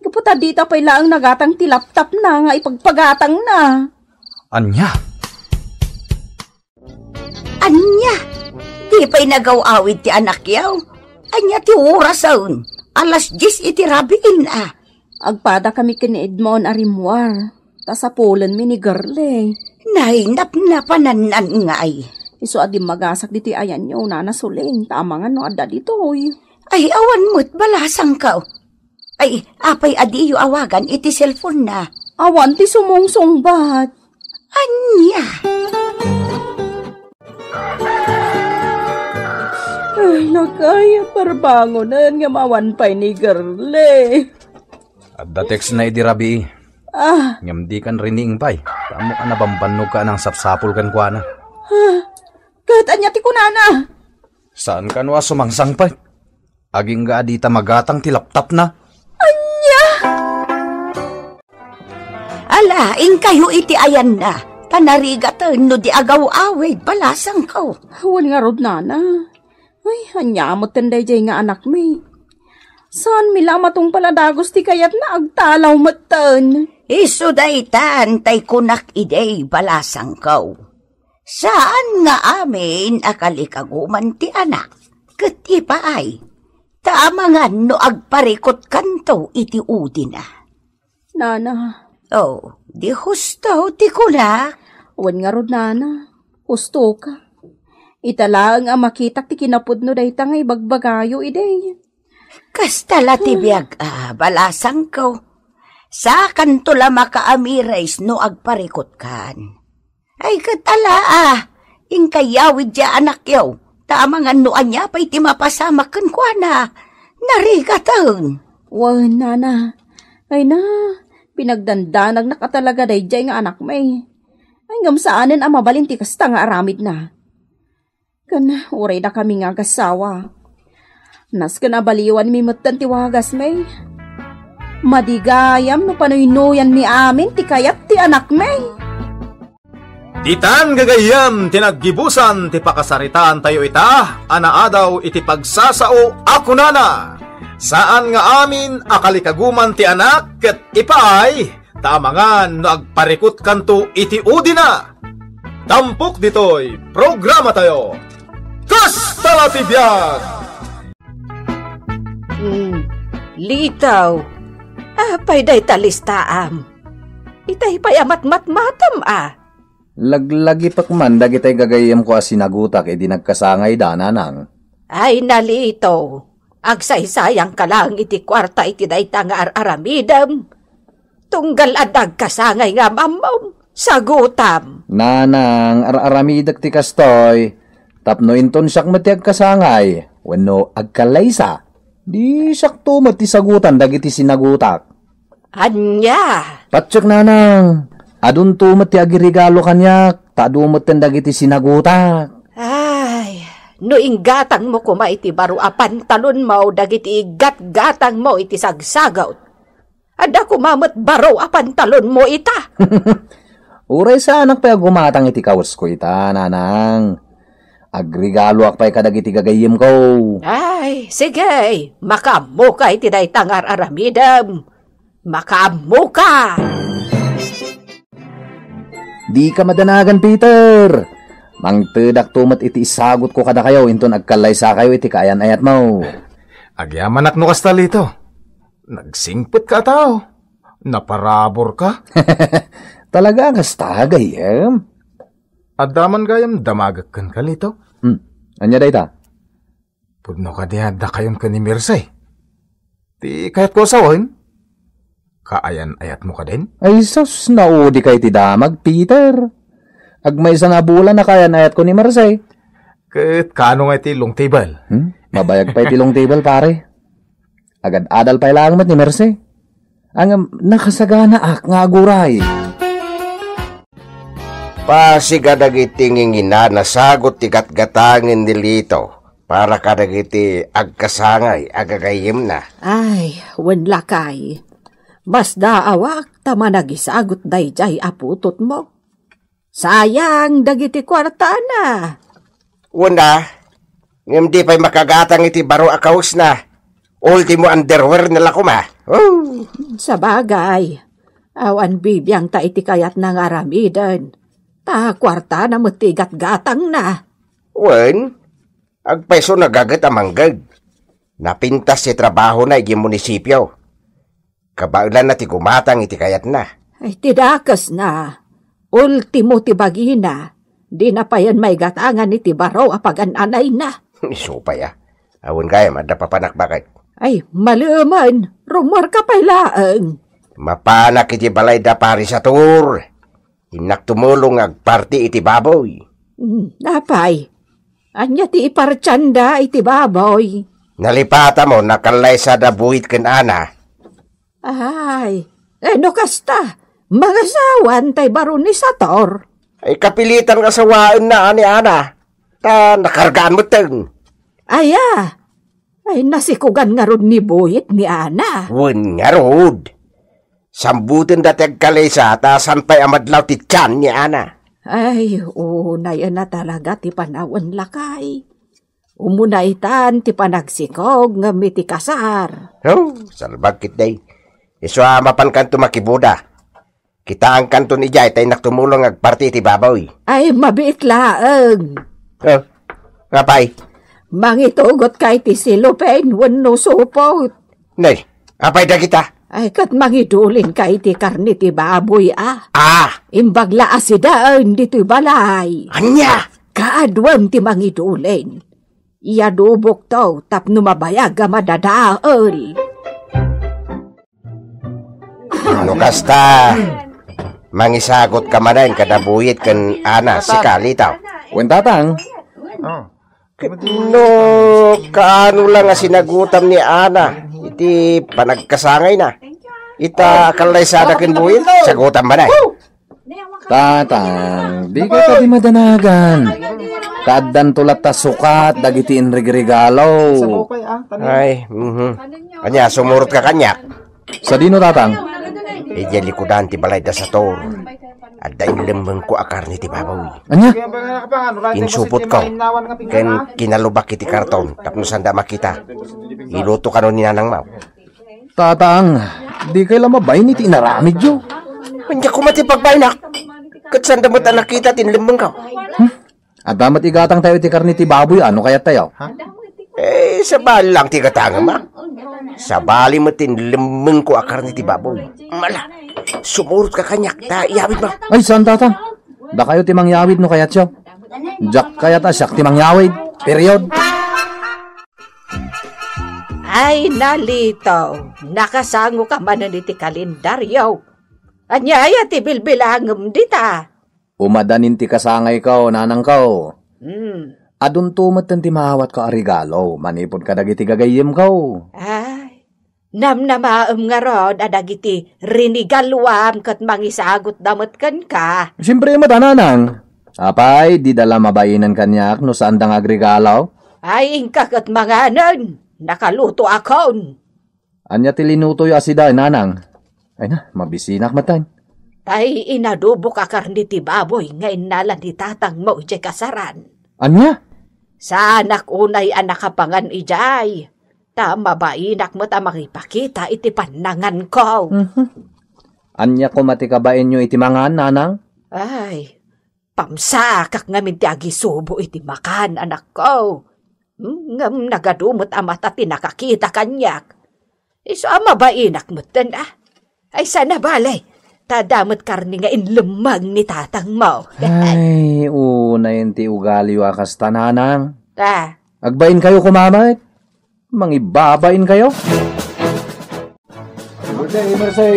Gapu ta dita pay laeng nagatang ti laptopna nga ipagpagatangna. Ania? Ania? Di pay nagaw-awid ti anakyo? Ania ti orasen? Alas dies iti rabiin, a. Agpadakami ken ni Edmond a rimmuar, ta sapulenmi ni Girlie. Nay, napnapanannan ngay. Isu a dimmagasak ditoy ayanyo, Nana Suling, ta amangan no adda ditoy. Ay, awan met balasangko. Ay, apay a diyo awagan iti cellphone-na? Awan ti sumungsungbat. Ania? Ay, lakay, parbangonen nga awan pay ni Girlie. Adda text-na idi rabii. Ah. Ngem dikan riniing pay. Tamok a nabambannogka a nangsapsapul kenkuana. Ah, ket ania ti kunana? Saan kano a sumangsangpet? Agingga a dita magatang ti laptopna. Ania? Ala, inkayo iti ayanna, ta narigaten no di agaw-awid, balasangko. Wen ngarud, Nana. Ay, ania metten daydiay nga anakmi? Saanmi la a matungpal a dagus ti kayatna, agtalaw metten. Isu daytan tay kunak idi, balasangko. Saan nga amin a kalikaguman ti anak, ket ipaay, ta amangan no agparikutkanto iti udina. Nana. Oh, di husto ti kunak? Wen ngarud, Nana. Hustoka. Ita laeng a makitak ti kinapudno dayta nga ibagbagayo idi. Kasta la ti biag a, balasangko. Sakanto la makaamires no agparikutkan. Ay, ket ala, a, inkayo idi anakyo, ta amangan no ania pay ti mapasamak kenkuana. Narigaten. Wen, Nana. Ay na, pinagdandanagnak a talaga daydiay nga anakmi. Ay, ngem saanen a mabalin ti kasta nga aramidna. Ken uray dakami nga agassawa, nasken a baliwanmi metten ti wagasmi. Madi gayam no panuynoyanmi amin ti kayat ti anakmi. Ditan gagayyem ti naggibusan ti pakasaritaantayo ita a naadaw iti pagsasao a kunana, saan nga amin a kalikaguman ti anak ket ipaay, ta amangan no agparikutkanto iti udina. Tampok ditoy programatayo, Kasta la ti Biag! Hmm, Lito, apay dayta listaam? Itay pay a matmatmatem, a? Laglagipek man dagitay gagayyemko a sinagutak idi nagkasangayda, Nanang. Ay, Nalito, agsaysayangka laeng iti kuarta iti dayta nga ar-aramidem. Tunggal adda agkasangay nga am-ammom, sagutam. Nanang, ar-aramidek ti kastoy, tapno inton siak met ti agkasangay, wenno agkallaysa, di siakto met ti sagutan dagiti sinagutak. Ania? Patiek, Nanang, adunto met ti agiregalo kaniak, ta adu metten dagiti sinagutak. Ay, no inggatangmo koma iti baro a pantalonmo dagiti iggatgatangmo iti sagsagut, adda koma met baro a pantalonmo ita. Uray saanak pay a gumatang iti kawesko ita, Nanang. Agregaloak pay kadagiti gagayyemko. Ay, sige, makaammoka iti dayta nga ar-aramidem. Makaammoka! Dika madanagan, Peter! Mangtedakto met iti isagutko kadakayo inton agkallaysakayo iti kaayan-ayatmo. Agyamanak no kasta, Lito. Nagsingpetka a tao. Naparaburka. Talaga a kasta, gayyem? Adda man gayam damagek kenka, Lito. Hmm. Ania dayta? Pudno kadi a dakayon ken ni Mirce? Ti kayatko a sawen? Kaayan-ayatmo kadin? Ay sus, naudikay ti damag, Peter. Agmaysa nga bulan a kaayan-ayatko ni Mirce. Ket kaano nga iti long table? Hmm? Mabayag pay ti long table, pare. Agad-adal pay laeng met ni Mirce. Ngem nakasaganaak nga aguray. Pasiga dagiti nginginana sagut ti gatgatangen ni Lito para kadagiti agkasangay a gagayyemna. Ay, wen lakay. Masdaawak ta managisagut daydiay a putotmo. Sayang dagiti kuartana. Wen a, ngem di pay makagatang iti baro a kawesna. Ultimo underwear na la koma. Oh. Sabagay, awan bibiangta iti kayatna nga aramiden. Ta kuartana met ti igatgatangna. Wen, agpayso nagaget a manggeg. Napintas ti trabahona idiay munisipio. Kabaelanna ti gumatang iti kayatna. Ay, ti dakesna, ultimo ti bagina, dina payen maigatangan iti baro a pagan-anayna. Isu pay a. Awan gayam, adda papanak baket. Ay, malemen, rummuarka pay laeng. Mapanak iti balay da Parisator. Innak tumulong nga agparti iti baboy. Hmm, apay, ania ti ipartianda iti baboy? Nalipatamo, nakallaysa da Buhit ken Ana. Ay, eh, no kasta, mangasawan tay baro ni Sator? Ay, kapilitan nga asawaenna a ni Ana. Ta nakargaan metten. Aya? Ay, nasikogan ngarud ni Buhit ni Ana. Wen ngarud. Sambuten dati agkallaysa ta saan pay a madlaw ti tian ni Ana. Ay, unayen a talaga ti panawen, lakay. Umuna itan ti panagsikog ngem iti kasar. Oh, salbag ketdi. Isu a mapankanto makibuda. Kitaankanton idiay ta innak tumulong agparti iti baboy. Ay, mabiit laeng. Oh, apay? Mangitugotka iti silopen wenno supot. Nay, apay dagita? Ay, ket mangidulinka iti karne ti baboy a. Ah! Imbag la a sidaen ditoy balay. Ania? Kaaduem ti mangidulin. Iadobokto tapno mabayag a madadael. No kasta, mangisagutka manen kada Buhit ken Ana, sika, Lito. Wen, Tatang. Oh. Ket no kaano la nga sinagutam ni Ana iti panagkasangayna, ita kallaysada ken Buhit, sagutam manen. Tatang, dika kadi madanagan. Kaaddanto latta sukat dagiti inrigregalo. Ay, mhm. Ania, sumurotka kaniak? Sadino, Tatang? Idiay likudan ti balay da Sator. Adda inlemmengko a karne ti baboy. Ania? Insupotko ken kinalubak iti karton tapno sanda makita. Iluto kano ni Nanang Mau. Tatang, dikay la mabain iti inaramidyo. Ania koma ti pagbainak? Ket sanda met a nakita ti inlemmengko. Hmm? Adda met igatangtayo iti karne ti baboy, a, no kayattayo? Eh, sabali lang ti igatangem, a. Sabali met ti inlemmengko a karne ti baboy. Mala, sumurotka kaniak ta iyawidmo. Ay, saan, Tatang? Dakayo ti mangyawid no kayatyo. Diak kayat a siak ti mangyawid. Period. Ay, Lito, nakasangoka manen iti kalendaryo. Ania aya ti bilbilangem dita? Umadanin ti kasangayko, nanangko. Hmm. Adunto metten ti maawatko a regalo manipud kadagiti gagayyemko. Ay, namnamaem ngarud a dagiti rinigaluam ket mangisagutda met kenka. Siempre met a, nanang. Apay, dida la mabainan kaniak no saanda nga agregalo? Ay, inka ket manganen. Nakalutoakon. Ania ti linutoyo a sida, nanang? Ay na, mabisinak metten. Tay inadobok a karne ti baboy nga innala ni tatangmo idiay kasaran. Ania? Saanak unay a nakapangan idiay, ta mabainak met a mangipakita iti pannanganko. Mhm. Ania koma ti kabainyo iti mangan, nanang? Ay, pamsakak ngamin ti agisubo iti makan, anakko. Hmm, ngem nagadu met a mata ti nakakita kaniak. Isu a mabainak metten, a. Ay, sana bale, ta adda met karne nga inlemmeng ni tatangmo. Ay, unayen ti ugaliyo a kasta, nanang. Ah. Agbainkayo koma met. Mangibabainkayo. Mercy, Mercy.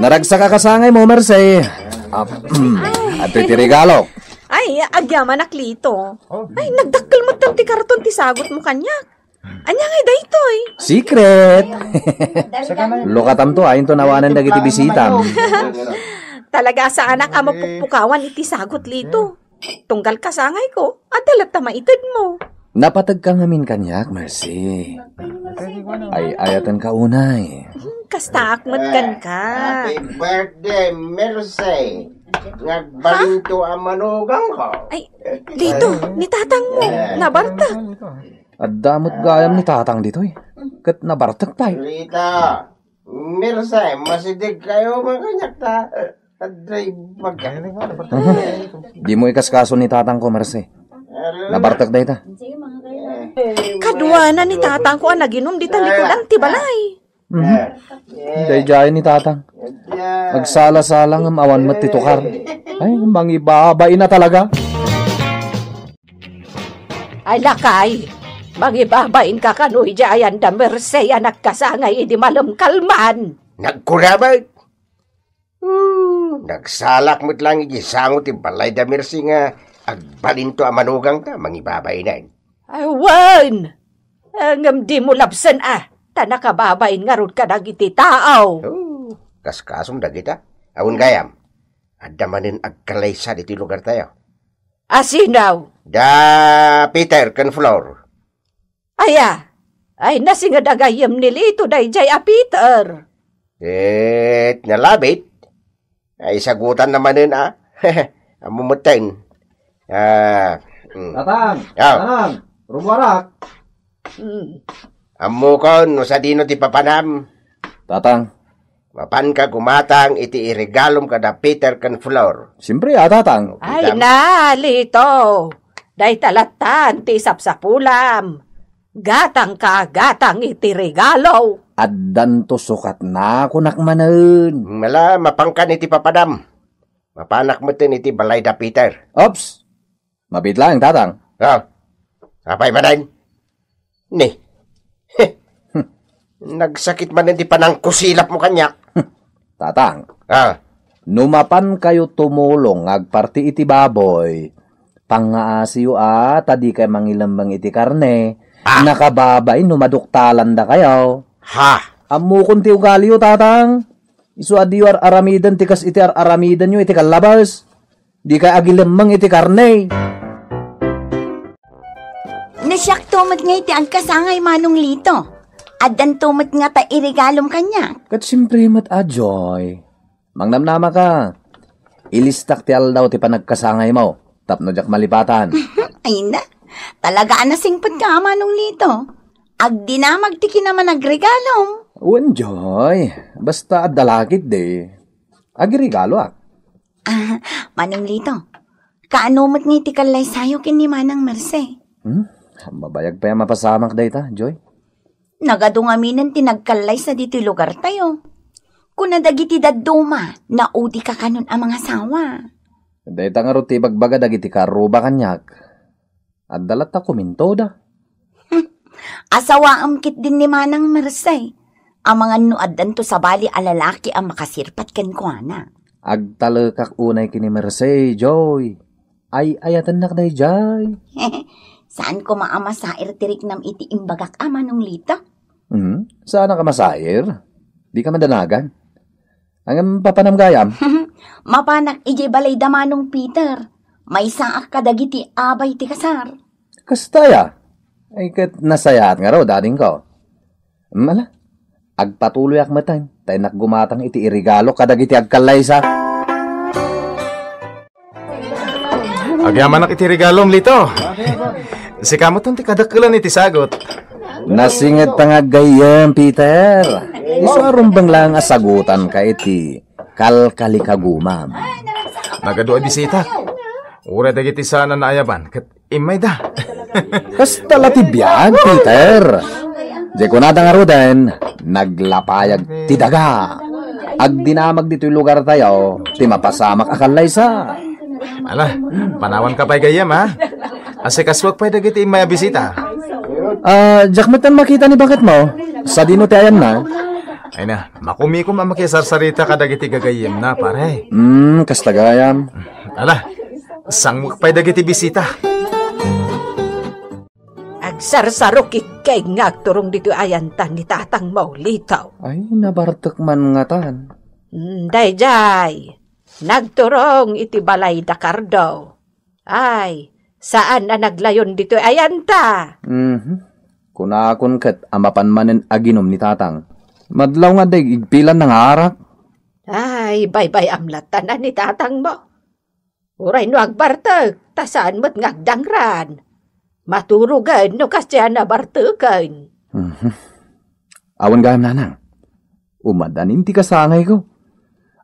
Naragsak a kasangaymo, Mercy. Ah, adtoy ti regalo. Ay, agyamanak, Lito. Ay, nagdakkel metten ti karton ti sagutmo kaniak. Ania ngay daytoy? Secret. Lukatamto, a, inton awanen dagiti bisitam. Talaga a saanak a mapukpukawan iti sagut, Lito. Tunggal kasangayko, adda latta maitedmo. Napategka ngamin kaniak, Mercy. Ay, ayatenka unay. Hmm, kastaak met kenka. Happy birthday, Mercy. Nagbalinto a manugangko. Ay, Lito, ni tatangmo, nabartek. Adda met gayam ni tatang ditoy. Ket nabartek pay. Rita, Mirse, masideg kayo, mga kanyakta. Adday baga. Dimo ikaskaso ni tatangko, Mercy. Nabartek dayta. Kaduana ni tatangko a naginum dita likudan ti balay. Mhm. Daydiay ni tatang. Agsala-sala ngem awan met ti tukar. Ay, mangibabain na talaga. Ay, lakay, mangibabainka kano idiay ayan da Mercy a nagkasangay idi malem kalman. Nagkurabat. Hmm, nagsalak met lang iti sango ti balay da Mercy nga agbalinto a manugangta, mangibabainen. Awan! Ngem dimo labsen a, ta nakababain ngarud kadagiti tao. Oh, kaskasom dagita. Awan gayam, adda manen agkalaysa ditoy lugartayo. A sino? Da Peter ken Flor. Aya, ay nasinged a gayyem ni Lito daydiay a Peter. Ket nalabit. Ay, sagutan na manen, a. Ammo metten. Ah, mm. Tatang, ah. Tatang, rumuarak. Mm. Ammokon no sadino ti papanam. Tatang. Mapanka gumatang iti iregalom kada Peter ken Flor. Siyempre, a, tatang. Ay, na, Lito. Dayta lattan ti sapsapulam. Gatangka, gatang iti regalo. Addanto sukatna, kunak manen. Mala, mapankan iti papanam. Mapanak metten iti balay da Peter. Ops! Mabiit laeng, tatang. Ah, apay manen? Ni. Nagsakit manen ti panangkusilapmo kaniak. Tatang. Ah. No mapankayo tumulong nga agparti iti baboy, pangngaasiyo a ta dikay mangilemmeng iti karne, ah, nakababain no maduktalanda kayo. Ha? Ammokon ti ugaliyo, tatang. Isu a diyo ar-aramiden ti kas iti ar-aramidenyo iti kallabas. Dikay agilemmeng iti karne. Nasiakto met nga iti agkasangay, Manong Lito. Addanto met nga ta iregalom kaniak. Ket siyempre met a, Joy. Mangnamnama ka. Ilistak ti aldaw ti panagkasangaymo tapno diak malipatan. Ay na, talaga a nasingpet ka, Manong Lito. Agdinamag ti kinamanagregalom. Wen, Joy. Basta adda lakit di. Agiregaloak. Ah, Manong Lito, kaano met nga iti kallaysayo ken ni Manang Merce? Hmm? Mabayag pay a mapasamak dayta, Joy. Nagadu ngaminen ti nagkallaysa ditoy lugartayo. Kuna dagiti dadduma, naudika kanon a mangasawa. Dayta ngarud ti ibagbaga dagiti kaarruba kaniak. Adda latta kumintoda. Asawaem ketdin ni Manang Merce. Amangan no addanto sabali a lalaki a makasirpat kenkuana. Agtalekak unay ken ni Merce, Joy. Ay-ayatennak daydiay. Saan koma a masair ti riknam iti imbagak a, Manong Lito? Hmm, saanak a masair? Dika madanagan. Ngem papanam gayam? Mapanak idiay balay da Manong Peter. Maysaak kadagiti abay ti kasar. Kasta aya? Ay, ket nasayaat ngarud, adingko. Mala, agpatuloyak metten, ta innak gumatang iti iregalo kadagiti agkallaysa. Agyamanak iti regalom, Lito. Sika metten ti kadakkelan iti sagut. Nasinged ta nga aggayyem, Peter. Isu a rumbeng laeng a sagutanka iti kalkalikagumam. Nagadu a bisita. Uray dagiti saan a naayaban, ket immayda. Kasta la ti biag, Peter. Di kunada ngaruden, naglapayag ti daga. Agdinamag ditoy lugartayo ti mapasamak a kallaysa. Ala, panawanka pay gayyem, ha? Asikasuak pay dagiti immay a bisita. Ah, diak metten makita ni baketmo. Sadino ti ayanna? Ay na, makumikom a makisarsarita kadagiti gagayyemna, pare. Hmm, kasta gayam. Ala, sangwek pay dagiti bisita. Agsarsarok ikkay nga agturong ditoy ayantan ni tatang Maulito. Ay, nabartek man ngatan. Mm, daydiay. Nagturong iti balay da Cardo. Ay, saan a naglayon ditoy ayanta. Mhm. Kunakon ket a mapan manen aginum ni tatang. Madlaw nga adda igpilan nga arak. Ay, baybay-am latta ni tatangmo. Uray no agbartek, ta saan met nga agdangran. Maturogen no kasdiay a barteken. Mhm. Awan gayam, nanang. Umadanin ti kasangayko.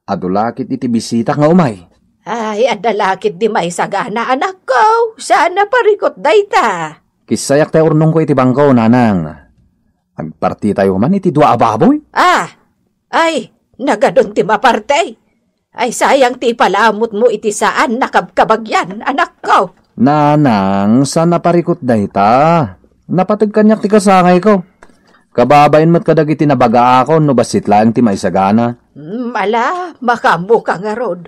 Adu la ket iti bisitak nga umay. Ay, adda la ket di maisagana, anakko. Saan a parikut dayta. Kissayak ti urnongko iti bangko, nanang. Agpartitayo man iti dua a baboy. Ah, ay, nagadun ti maparti. Ay, sayang ti ipalamutmo iti saan a kabkabagyan, anakko. Nanang, saan a parikut dayta. Napateg kaniak ti kasangayko. Kababain met kadagiti nabagaakon no bassit laeng ti maisagana. Mm, ala, makaammoka ngarud.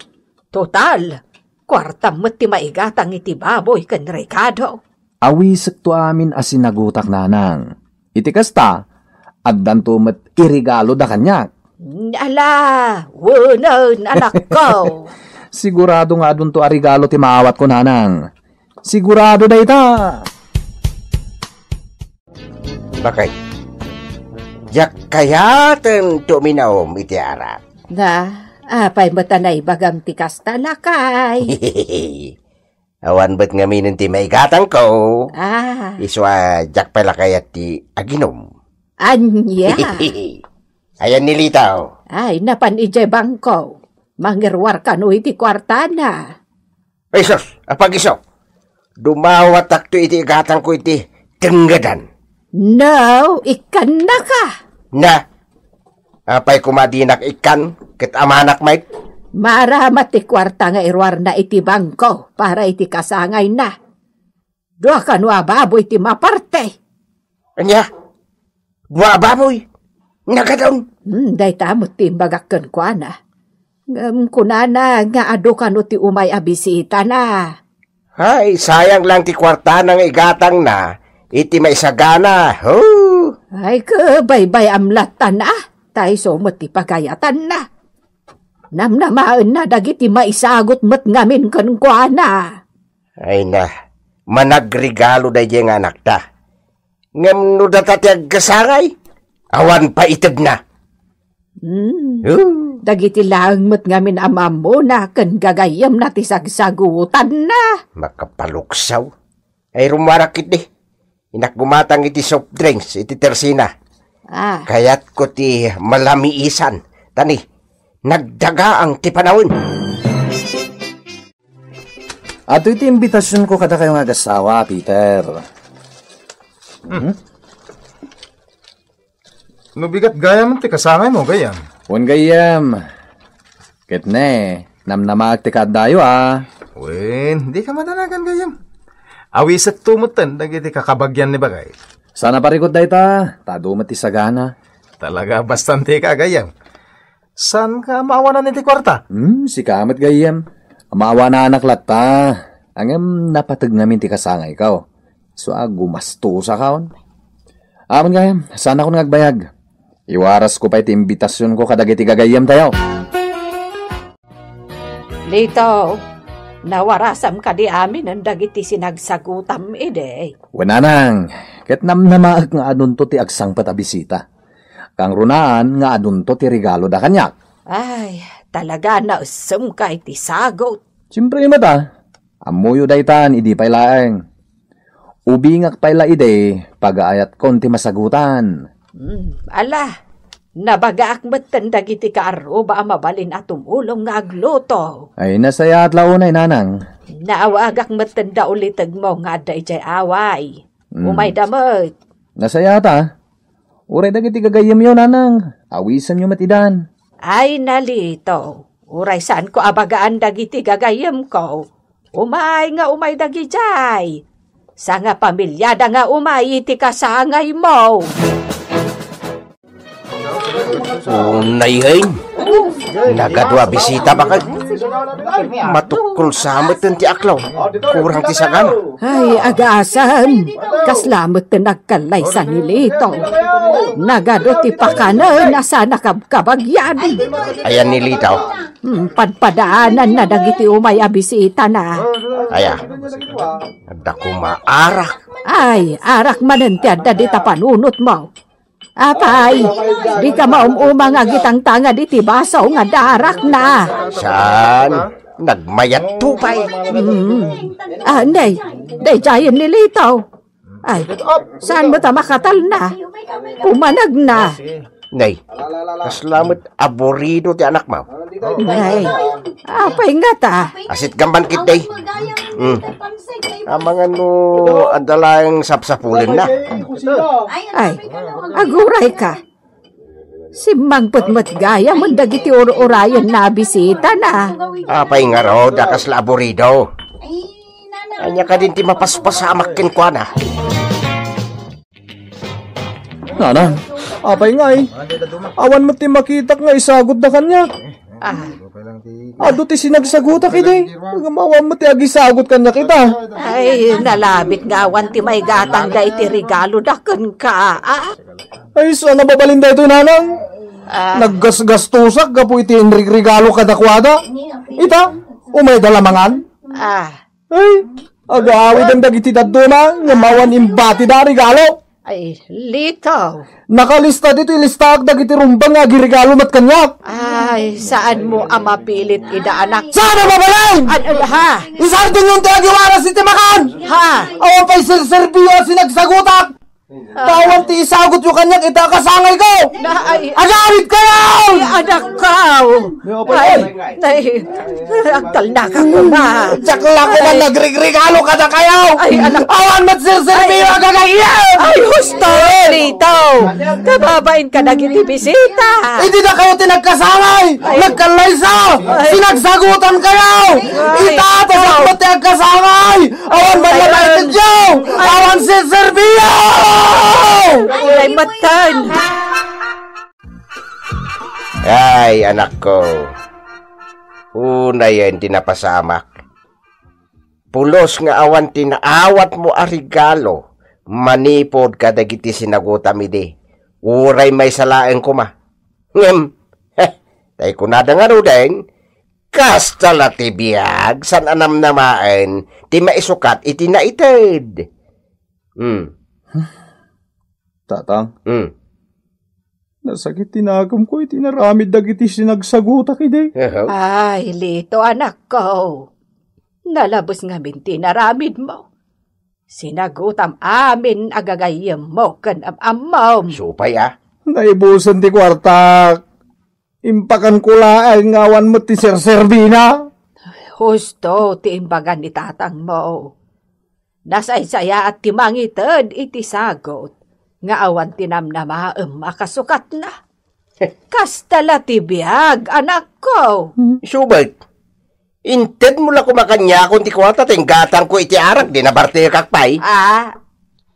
Total, kuartam met ti maigatang iti baboy ken rekado. Awisekto amin a sinagutak, nanang. Iti kasta, addanto met iregalo da kaniak. Ala, wenen, anakko. Sigurado nga adunto a regalo ti maawatko, nanang. Sigurado dayta. Bakay, diak kayaten ti uminaom iti arak. Na, apay met a naibagam ti kasta, lakay? Awan met ngaminen ti maigatangko. Ah. Isu a diak pay la kayat ti aginum. Ania? Ayan ni Lito. Ay, napan idiay bangko. Mangiruar kano iti kuartana. Ay, sus, apag-isu. Dumawatakto iti igatangko iti tenggedan. No, ikkannaka. Na, apay koma dinak ikkan, ket amanak met? Maaramat ti kuarta nga iruarna iti bangko para iti kasangayna. Dua kano a baboy ti maparti. Ania? Dua a baboy? Nagadun? Hmm, dayta met ti imbagak kenkuana. Ngem kunana nga adu kano ti umay a bisitana. Ay, sayang lang ti kuartana nga igatangna iti maisagana. Ho! Ay, kabaybay-am latta na. Ta isu met ti pagayatanna. Namnamaenna dagiti maisagut met ngamin kenkuana. Ay na, managregalo daydiay nga anakta. Ngem no data ti agkasangay, awan pay itedna. Hmm. Huh? Dagiti laeng met ngamin a maammona ken gagayyemna ti sagsagutanna. Makapaluksaw. Ay, rummuarak ketdi. Innak gumatang iti soft drinks iti tersina. Ah. Kayatko ti malamiisan. Tani, nagdagaang ti panawen. Adtoy ti imbitasionko kadakayo nga agasawa, Peter. Hmm? No bigat gayam ti kasangaymo, gayyem. Wen, gayyem. Ket ne, namnamaak ti kaaddayo, a. Wen, dika madanagan, gayyem. Awisekto metten dagiti kakabagyan ni Bagay. Saan a parikut dayta, ta adu met ti sagana. Talaga, bastantika, gayyem. Saanka maawanan iti kuarta? Hmm, sika met, gayyem. Maawananak latta. Ngem napateg ngamin ti kasangayko. Isu a gumastosakon. Awan, gayyem, saanakon nga agbayag. Iwarasko pay ti imbitasionko kadagiti gagayyemtayo. Lito, nawarasam kadi aminen dagiti sinagsagutam idi? Wen, nanang, ket namnamaek nga adunto ti agsangpet a bisita. Kangrunaan nga adunto ti regaloda kaniak. Ay, talaga naessemka iti sagut. Siempre met a, ammoyo daytan idi pay laeng. Ubingak pay la idi, pagaayatkon ti masagutan. Hmm, ala, nabagaak metten dagiti kaarruba a mabalin a tumulong nga agluto. Ay, nasayaat la unay, nanang. Naawagak metten da ulitegmo nga adda idiay away. Hmm. Umayda met. Nasayaat a. Uray dagiti gagayyemyo, nanang, awisenyo met idan. Ay, na Lito, uray saanko a bagaan dagiti gagayyemko. Umay nga umay dagidiay. Sangapamiliada nga umay iti kasangaymo. Unay, hen. Nagadua bisita baket. Matukkol sa met ti aklaw. Kurang ti sagana. Ay, agasem. Kasla met ti nagkallaysa ni Lito. Nagadu ti pakanen a sana kabkabagyan. Ayan ni Lito. Hmm, padpadaananna dagiti umay a bisitana. Aya. Adda koma arak. Ay, arak manen ti adda dita panunotmo. Apay, dika maum-uma nga agitangtangad iti baso nga adda arakna. Saan? Nagmayatto pay. Mm. Ah, nay, daydiayen ni Lito. Ay, saan met a makatalna? Umanagna. Nay, kasla met aburido ti anakmo. Nay, apay ngata? Asit gaman ketdi. Hmm. Amangan no adda laeng sapsapulenna. Ay, agurayka. Simmangpet met gayam dagiti ur-urayenna a bisitana. Apay ngarud a kasla aburido? Ania kadin ti mapaspasamak kenkuana? Nanang, apay ngay? Awan met ti makitak nga isagutda kaniak. Ah. Adu ti sinagsagutak idi. Ngem awan met ti agisagut kaniak ita. Ay, nalabit nga awan ti maigatangda iti regaloda kenka. Ah. Ay, saan a mabalin daytoy, nanang? Ah. Naggasgastosak gapu iti inregregalo kadakuada. Ita, umayda la mangan. Ah. Ay, agawiden dagiti dadduma, ngem awan imbatida a regalo. Ay, Lito. Nakalista ditoy listaak dagiti rumbeng nga agiregalo met kaniak. Ay, saanmo a mapilit ida, anak? Saan a mabalin? An-, an-, ha? Isardengyon ti agiwaras iti makan! Ha? Awan pay serserbio a sinagsagutak! Ah. Ta awan ti isagutyo kaniak iti akasangayko! Na, ay. Agawidkayo! Ay, anakko! Ay, ay, agtalnaka koma. Diak la koma nagregregalo kadakayo! Ay, anak. Awan met serserbio a gagayyem! Ay, husto, Lito! Kababain ka dagiti bisita! Idi dakayo ti nagkasangay! Ay. Nagkallaysa! Ay. Sinagsagutankayo! Ay. Ita, ta siak met ti agkasangay! Awan man la maitedyo! Awan serserbio! Ay, ay, matan! Ay, anakko. Unayen ti napasamak. Pulos nga awan ti naawatmo a regalo manipud kadagiti sinagutam idi. Uray maysa laeng koma. Ngem, heh, tay kunada ngaruden, kasta la ti biag, saan a namnamaen ti maisukat iti naited. Hmm. Tatang, Hmm. nasakit ti nakemko iti inaramid dagiti sinagsagutak idi. Aha. Ay, Lito, anakko. Nalabes ngamin ti inaramidmo. Sinagutam amin a gagayyemmo ken am-ammom. Supay a. Naibusen ti kuartak. Impakanko laeng nga awan met ti serserbina. Husto ti imbaga ni tatangmo. Nasaysayaat ti mangited iti sagut nga awan ti namnamaem a kasukatna. Kasta la ti biag, anakko. Subet, intedmo la koma kaniakon ti kuarta ta inggatangko iti arak, di nabartekak pay. Ah,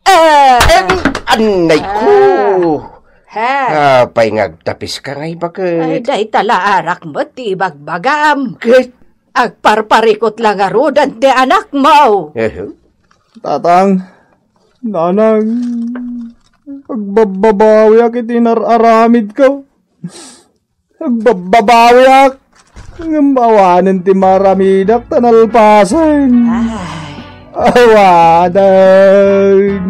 eh. Em, annay ko. Ah. Ha? Apay nga agtapiska ngay baket? Ay, dayta la arak met ti ibagbagam. Ket? Agparparikut la ngaruden ti anakmo. Eh? Tatang, nanang, agbabbabawiak iti nar-aramidko. Agbabbabawiak, ngem awanen ti maaramidak ta nalpasen. Ay. Awanen.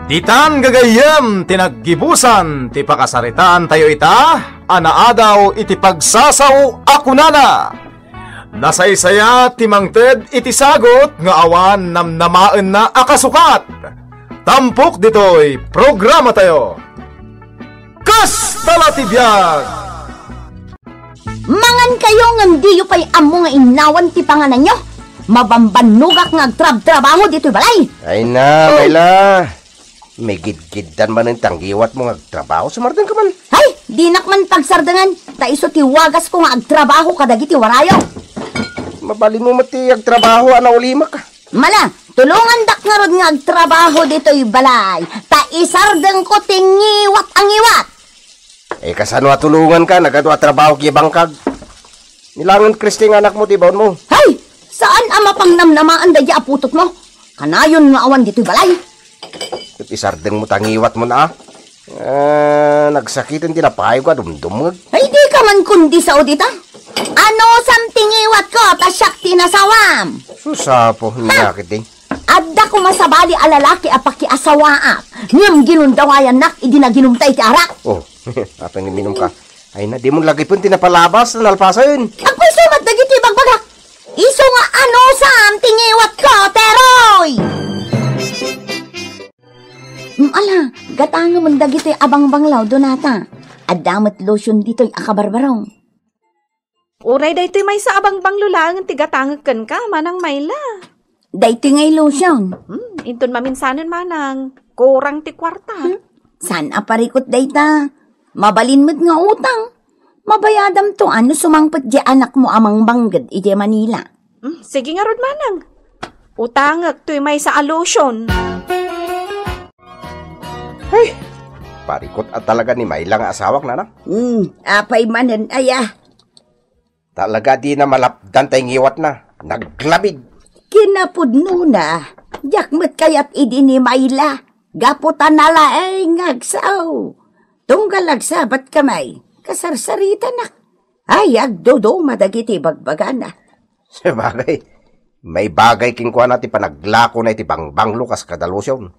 Ditan gagayyem ti naggibusan ti pakasaritaantayo ita a naadaw iti pagsasao a kunana, Nasaysayat ti mangted iti sagut nga awan namnamaenna a kasukat. Tampok ditoy programatayo. Kasta la ti biag! Mangankayo ngem diyo pay ammo nga innawan ti pangananyo. Mabambannogak nga agtrabtrabaho ditoy balay. Ay na, Mayla. Migidgiddan manen ti anggiwatmo nga agtrabaho, sumardengka man. Hay, dinak man pagsardengan, ta isu ti wagasko nga agtrabaho kadagiti warayo. Mabalinmo met ti agtrabaho a naulimek. Mala, tulongandak ngarud nga agtrabaho ditoy balay, ta isardengko ti ngiwat a ngiwat. Eh, kasano a tulonganka? Nagadu a trabaho iti bangkag. Ni laeng Christy nga anakmo ti ibaonmo. Hay! Saan a mapangnamnamaan daydi a putotmo? Kanayon nga awan ditoy balay. Ket isardengmo ta ngiwatmo na, a. Ah, nagsakiten ti napayog a dumdumngeg. Ay, dika man kundi sao dita. Anusam ti ngiwatko, ta siak ti nasawam. Sus, Apo, nia ketdi. Adda koma sabali a lalaki a pakiasawaak, ngem ginundawayannak idi naginumta iti arak. Oh, apay nga minumka? Ay na, dimon lagipen ti napalabas, nalpasen. Agpayso met dagiti ibagbagak. Isu nga anusam ti ngiwatko, Teroy! Mm, ala, gatangemon dagitoy a bangbanglo, Donata. Adda met lotion ditoy a kabarbarong. Uray daytoy maysa a bangbanglo laengen ti gatangek kenka, Manang Mayla. Daytoy ngay lotion. Hmm, inton maminsanen, Manang, kurang ti kuarta. Hmm? Saan a parikut dayta? Mabalin met nga utang. Mabayadamto a no sumangpet di anakmo a mangbangged idiay Manila. Hmm, sige ngarud, Manang. Utangek toy maysa a lotion. Ay, parikut a talaga ni Mayla nga asawak, nana. Hmm, apay manen aya? Talaga dina malapdan tay ngiwatna. Naglabig. Kinapudnona, diak met kayat idi ni Mayla. Gapu ta nalaeng nga agsao. Tunggal agsabat kamay, kasarsaritana. Ay, agduduma dagiti bagbagana. Sabagay, maibagay kenkuana ti panaglakona iti bangbanglo kas kada lotion.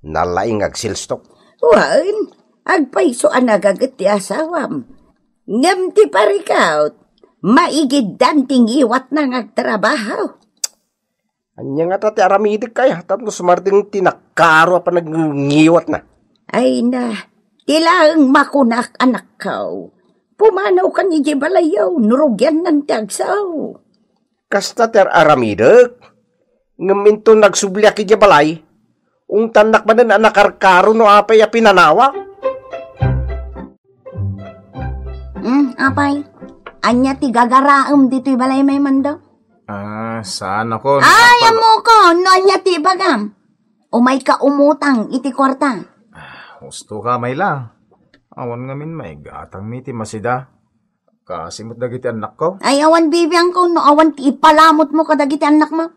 Nalaing agsilstok. Wen, agpayso a nagaget ti asawam. Ngem ti parikut, maigiddan ti ngiwatna nga agtrabaho. Ania ngata ti aramidek kaya, tapno sumardeng ti nakaro a panagngiwatna? Ay na, ti laeng makunak, anakko. Pumanawkan idiay balayyo, no rugiannan ti agsao. Kasta ti ar-aramidek. Ngem inton nagsubliak idiay balay, ungtannak manen a nakarkaro no apay a pinanawak. Hmm, apay, ania ti gagaraem ditoy balay, Mando? Ah, saan ako? Ay, napag- ammokon, no ania ti ibagam. Umayka umutang iti kuarta. Ah, husto ka, Mayla. Awan ngamin maigatangmi ti masida. Kaasi met dagiti annakko. Ay, awan bibiangko no awan ti ipalamutmo kadagiti annakmo.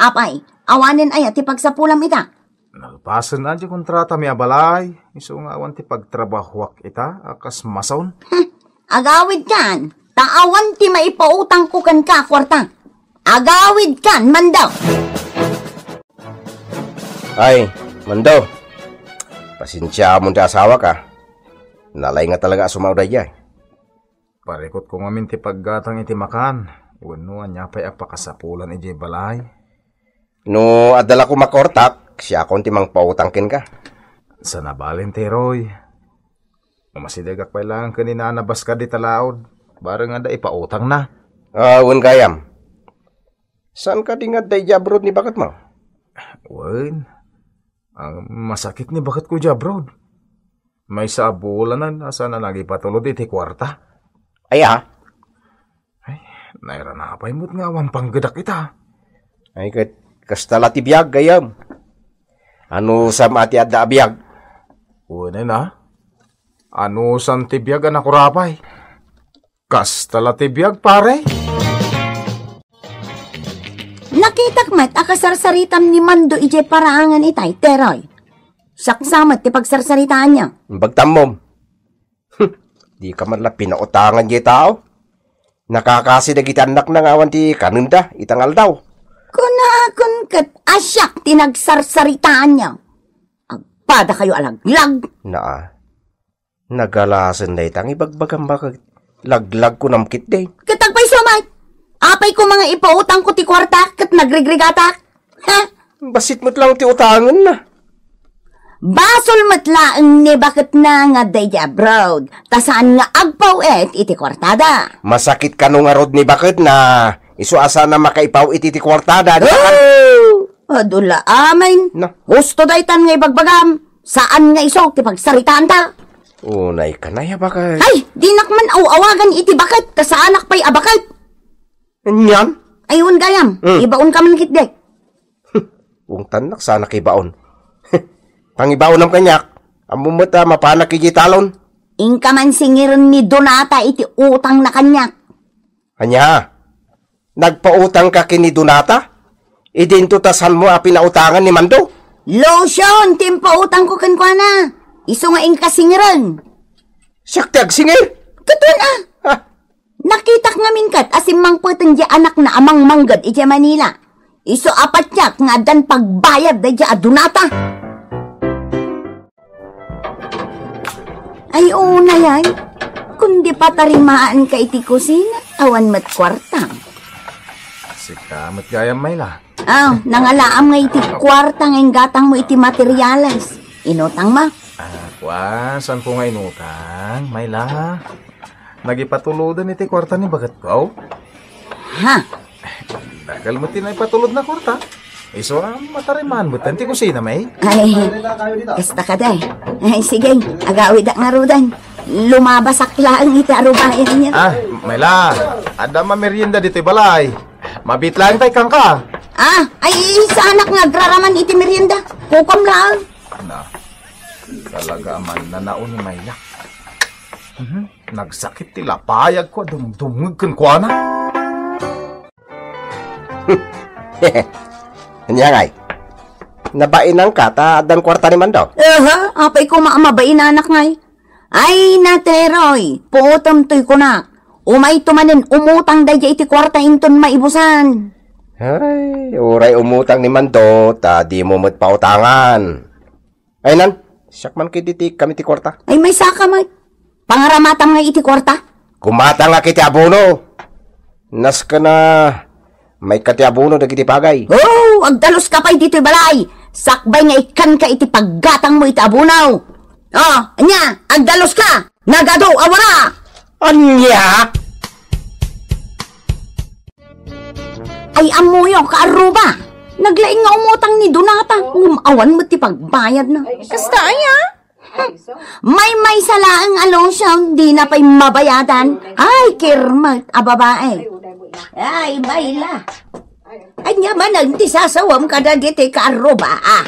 Apay, awanen aya ti pagsapulam ita? Nalpasen a di kontratami a balay, isu nga awan ti pagtrabahuak ita a kas mason. Hmm, agawidkan, ta awan ti maipautangko kenka a kuarta. Agawidkan, Mando! Ay, Mando, pasensiamon ti asawak, a. Nalaing nga talaga a sumao daydiay. Parikutko ngamin ti paggatang iti makan, wenno ania pay a pakasapulan idiay balay. No adda la koma kuartak, siakon ti mangpautang kenka. Saan a bale, Teroy. Umasidegak pay laeng ken ni Nana Baskar dita laod, bareng adda ipautangna. Ah, wen gayam. Saan kadi nga adda idiay abroad ni baketmo? Wen, ang masakit ni baketko idiay abroad. Maysa a bulanen a saan a nangipatulod iti kuarta. Aya? Ay, nairana pay met nga awan panggedak ita. Ay, ket kasta la ti biag, gayam. Anusam a ti adda a biag? Wen a. Anusam ti biag a nakurapay. Kasta la ti biag, pare. Nakitak met a kasarsaritam ni Mando idiay paraangan itay, Teroy. Saksa met ti pagsarsaritaanyo. Imbag tammom. Dika man la pinautangan diay tao. Nakakasi dagiti annakna nga awan ti kanenda ita nga aldaw. Kunakon ket a siak ti nagsarsaritaanyo. Agpadakayo a laglag. Naa. Nagalasen dayta nga ibagbagam baket. Laglag kunam ketdi. Ket agpayso met. Apay koma nga ipautangko ti kuartak ket nagrigrigatak? Ha? Bassit met laeng ti utangenna. Basol met laeng ni baketna nga adda idiay abroad, ta saan nga agpaw-it iti kuartada. Masakit kano ngarud ni baketna, isu a saan a makaipaw-it iti kuartada, di ba? Oh! Adu la amin. Na. Husto daytan nga ibagbagam. Saan nga isu ti pagsaritaanta? Unay ka na ya, baket. Ay, dinak man aw-awagan iti baket, ta saanak pay a baket. Anian? Ay, wen gayam. Hmm. Ibaon ka man ketdi. Ungtannak saanak ibaon. Pangibaonam kaniak. Ammom met a mapanak idiay talon. Inka man singiren ni Donata iti utangna kaniak. Ania? Nagpautangka ken ni Donata? Idinto ta saanmo a pinautangan ni Mando? Lotion ti impautangko kenkuana. Isu nga inka singiren. Siak ti agsingir? Katon a. Ha? Nakitak ngamin ket a simmangpeten diay anakna a mangmangged idiay Manila. Isu a patiek nga addan pagbayad daydiay a Donata. Ay, unay ay. Kundi patarimaanka iti kusina, awan met kuarta. Sika met gayam, Mayla. Ah, nangalaam nga iti kuarta nga inggatangmo iti materiales. Inutangmo? Ah, kua, saanko nga inutang, Mayla? Nagipatulodan iti kuarta ni bagetko. Ha? Dakkel met ti naipatulod na kuarta. Isu a matarimaan met ti kusina, May. Ay, kasta kadi. Ay, sige, agawidak ngaruden. Lumabasak laeng iti arubayan niya. Ah, Mayla, adda mamerienda ditoy balay. Mabiit laeng tay kangka. Ah, ay, saanak nga agraraman iti merienda. Kukuam laeng. Na, talaga a mannanao ni Mayla. Mhm. Nagsakit ti lapayagko a dumdumngeg kenkuana. Ania ngay? Nabainanka ta addan kuarta ni Mando? Aha, apay koma a mabainanak ngay. Ay, nateroy, puotem toy kunak. Umayto manen umutang daydiay iti kuarta inton maibusan. Ay, uray umutang ni Mando, ta dimo met pautangan. Ay, nan, siak man kadi ti kami ti kuarta. Ay, maysaka met. Pangaramatam nga iti kuarta? Kumatangak iti abono. Nasken a maikka ti abono dagiti pagay. Oh, agdaluska pay ditoy balay. Sakbay nga ikkanka iti paggatangmo iti abono. Oh, ania, agdaluska. Nagadu a wara. Ania? Ay, ammoyo, kaarruba. Naglaing nga umutang ni Donata, ngem awan met ti pagbayadna. Kasta aya? Maymaysa laeng a lotion, dina pay mabayadan. Ay, kirmet a babae. Ay, Mayla. Ania manen ti sasawam kadagiti kaarruba, ah?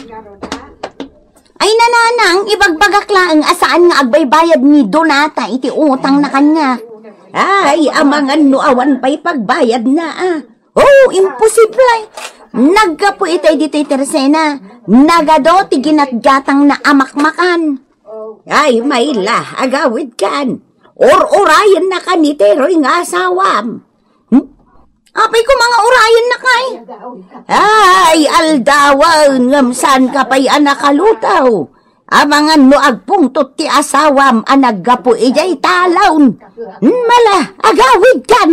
Ay, nanang, ibagbagak laeng a saan nga agbaybayad ni Donata iti utangna kaniak. Ay, amangan no awan pay pagbayadna, ah. Oh, imposible. Naggapu itay ditoy Teresena. Nagadu ti ginatgatangna a makmakan. Ay, Mayla, agawidkan. Ur-urayennakan ni Teroy nga asawam. Hmm? Apay koma nga urayennak ngay? Ay, aldawen, ngem saanka pay a nakalutaw. Amangan no agpungtot ti asawam a naggapu idiay talon. Mala, agawidkan!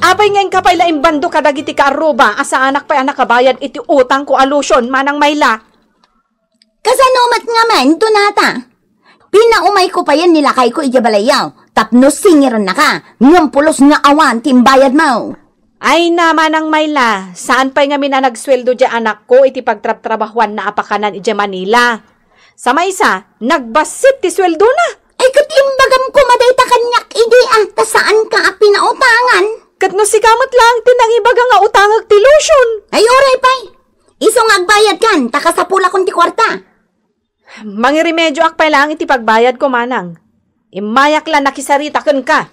Apay nga inka pay la imbando kadagiti kaarruba a saanak pay a nakabayad iti utangko a lotion, Manang Mayla? Kasano met ngamin, Donata? Pinaumayko payen ni lakayko idiay balayyo, tapno singirennaka, ngem pulos nga awan ti imbayadmo. Ay, Manang Mayla, saan pay ngamin a nagsueldo diay anakko iti pagtrabtrabahuanna a pakanan idiay Manila. Sa maysa, nagbassit ti sueldona. Ay, ket imbagam koma dayta kaniak idi, ah, ta saanka a pinautangan. Ket no sika met laeng ti nangibaga nga utangek ti lotion. Ay, uray pay. Isu nga agbayadkan, ta kasapulakon ti kuarta. Mangirimedioak pay laeng iti pagbayadko, Manang. Immayak la nakisarita kenka.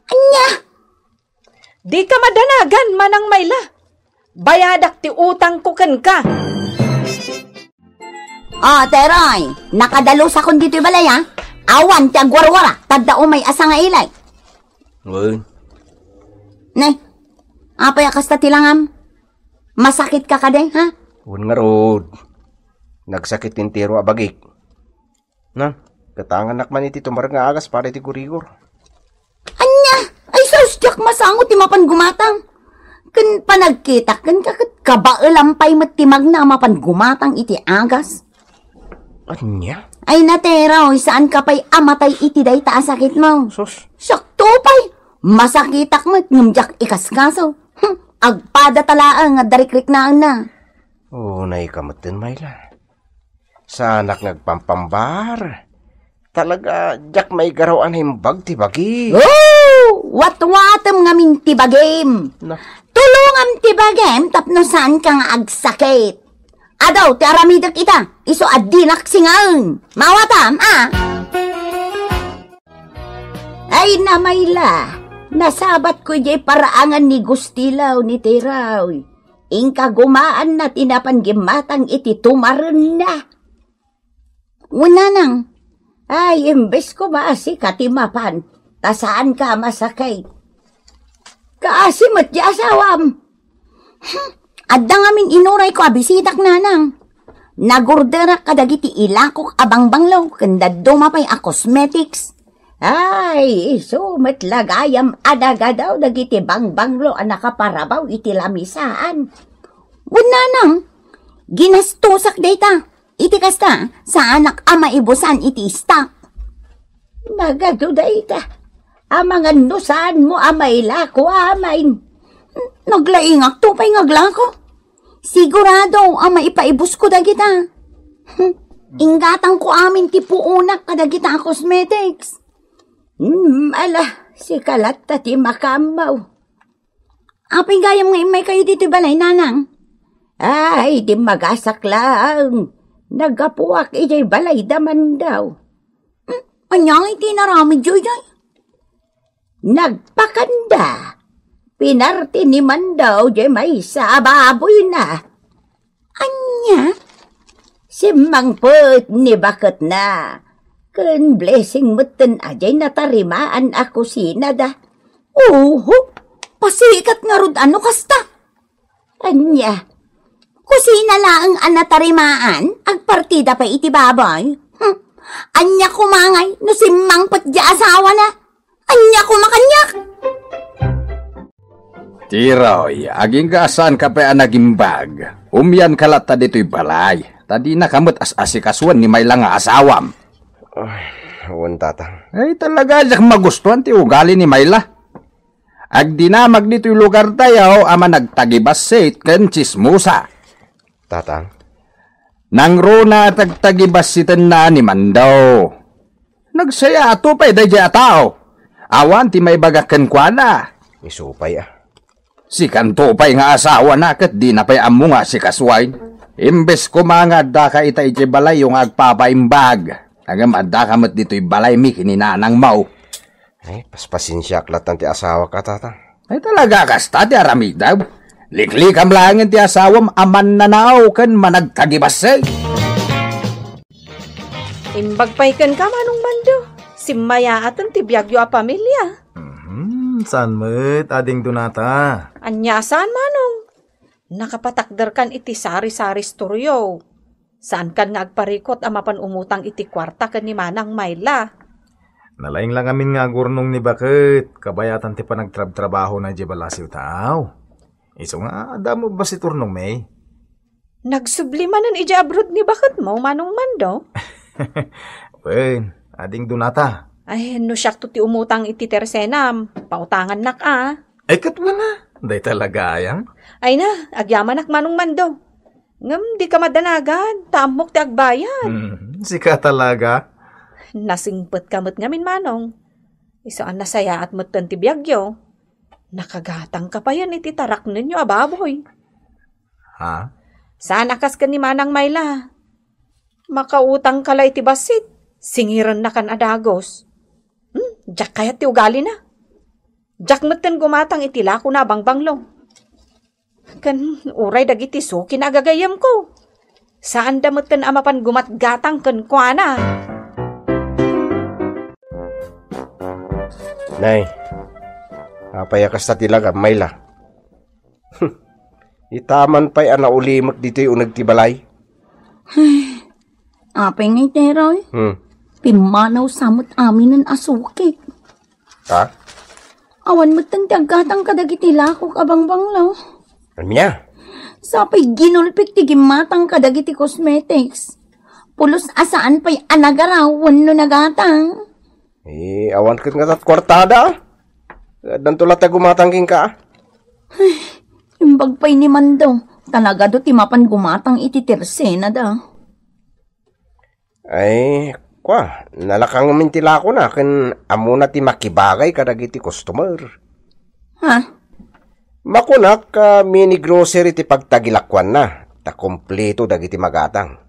Ania? Dika madanagan, Manang Mayla. Bayadak ti utangko kenka. Ah, Teroy, nakadalusakon ditoy balay, ah. Awan ti agwarwara, tadda umay a sangailay. Wen. Ne, apay a kasta ti langam? Masakitka kadi, ha? Wen ngarud. Nagsakit ti entero a bagik. Na, katanganak man iti tumareng nga agas para iti gurigor. Ania? Ay, sus, diak masango ti mapan gumatang. Ken panagkitak kenka ket kabaelam pay met ti magna a mapan gumatang iti agas. Ania? Ay, Teroy, saanka pay a matay iti dayta a sakitmo. Sus. Sakto pay. Masakitak met ngem diak ikaskaso. Hm, agpada ta laeng nga darikriknaenna. Unayka metten, Mayla. Saanak nga agpampambar. Talaga, diak maigaraw a naimbag ti bagi. Oh! Watwatem ngamin ti bagim. Na. Tulongam ti bagim tapno saanka nga agsakit. Adu ti aramidek ita, isu a dinak singaen. Mawatam, a? Ay, Mayla, nasabatko idiay paraangan ni Gustilaw ni Tiraw. Inka gumaanna ti napan gimmatang iti tumarenna. Wen, nanang. Ay, imbes koma a sika ti mapan, ta saanka a masakit. Kaasi met ti asawam. Hmm, adda ngamin inurayko a bisitak, nanang. Nagorderak kadagiti ilakok a bangbanglo ken dadduma pay a cosmetics. Ay, isu met la gayam a nagadu dagiti bangbanglo a nakaparabaw iti lamisaan. Wen, nanang, ginastosak dayta. Iti kasta, saanak a maibusan iti istak. Nagadu dayta. Amangan no saanmo a mailako amin. Naglaingakto pay nga aglako. Sigurado a maipaibusko dagita. Hmm, inggatangko amin ti puonak kadagita a cosmetics. Hmm, ala, sika latta ti makaammo. Apay gayam nga immaykayo ditoy balay, nanang? Ay, dimmagasak laeng. Naggapuak idiay balay da Mandaw. Hmm, ania ngay ti inaramidyo idiay? Nagpakanda. Pinarti ni Mandaw diay maysa a baboyna. Ania? Simmangpet ni baketna. Ken Blessing metten a diay natarimaan a kusinada. Oho, pasikat ngarud a no kasta. Ania? Kusina laeng a natarimaan, agpartida pay iti baboy. Hmm. Ania koma ngay no simmangpet diay asawana? Ania koma kaniak? Tiroy, agingga a saanka pay a nagimbag. Umianka latta ditoy balay. Ta dinaka met as-asikasuen ni Mayla nga asawam. Ay, wen, Tatang. Ay, talaga, diak magustuhan ti ugali ni Mayla. Agdinamag ditoy lugartayo a managtagibassit ken tsismosa. Tatang? Nangruna a tagtagibassitenna ni Mando. Nagsayaato pay daydiay a tao. Awan ti maibaga kenkuana. Isu pay a. Sikanto pay nga asawana ket dina pay ammo nga asikasuen. Imbes koma nga addaka ita idiay balayyo nga agpapaimbag, ngem addaka met ditoy balaymi ken ni nanangmo. Ay, paspasensiaak latta ti asawak, Tatang. Ay, talaga kasta ti aramidem. Liklikam laengen ti asawam a mannanao ken managtagibassit. Imbag pay kenka, Manong Mando. Simmayaaten ti biagyo a pamilia. Mhm, saan met, Ading Donata? Ania a saan, Manong? Nakapatakderkan iti sari-sari storeyo. Saankan nga agparikut a mapan umutang iti kuarta ken ni Manang Mayla. Nalaing la ngamin nga agurnong ni baket, kabayatan ti panagtrabtrabahona idiay balasiw taaw. Isu nga, adda mo bassit urnongmi? Nagsubli manen idiay abroad ni baketmo, Manong Mando? Wen, Ading Donata. Ay, no siakto ti umutang iti tersenam, pautangannak a. Ay, ket wen a, dayta la gayam. Ay na, agyamanak, Manong Mando. Ngem dika madanagan, ta ammok ti agbayad. Hmm, sika talaga. Nasingpetka met ngamin, Manong. Isu a nasayaat metten ti biagyo. Nakagatangka payen iti taraknenyo a baboy. Ha? Saan a kas ken ni Manang Mayla. Makautangka la iti bassit, singirennakan a dagus. Hmm, diak kayat ti ugalina. Diak metten gumatang iti lakona a bangbanglo. Ken uray dagiti sukina a gagayyemko, saanda metten a mapan gumatgatang kenkuana. Nay, apay a kasta ti lagam, Mayla? Itaman pay a naulimek ditoy uneg ti balay. Apay ngay, Teroy? Hmm. Pimmanaw sa met aminen a sukik. Ha? Awan metten ti aggatang kadagiti lakok a bangbanglo. Ania? Sapay ginulpik ti gimmatang kadagiti cosmetics. Pulos a saan pay a nagaraw wenno nagatang. Eh, awan ket nga tat kuartada. Addanto latta gumatang kenka. Imbag pay ni Mando, ta nagadu ti mapan gumatang iti tersenada. Ay, kua, nalaka ngamin ti lakona ken ammona ti makibagay kadagiti customer. Ha? Makunak a mini grocery ti pagtagilakuanna. ta kompleto dagiti magatang.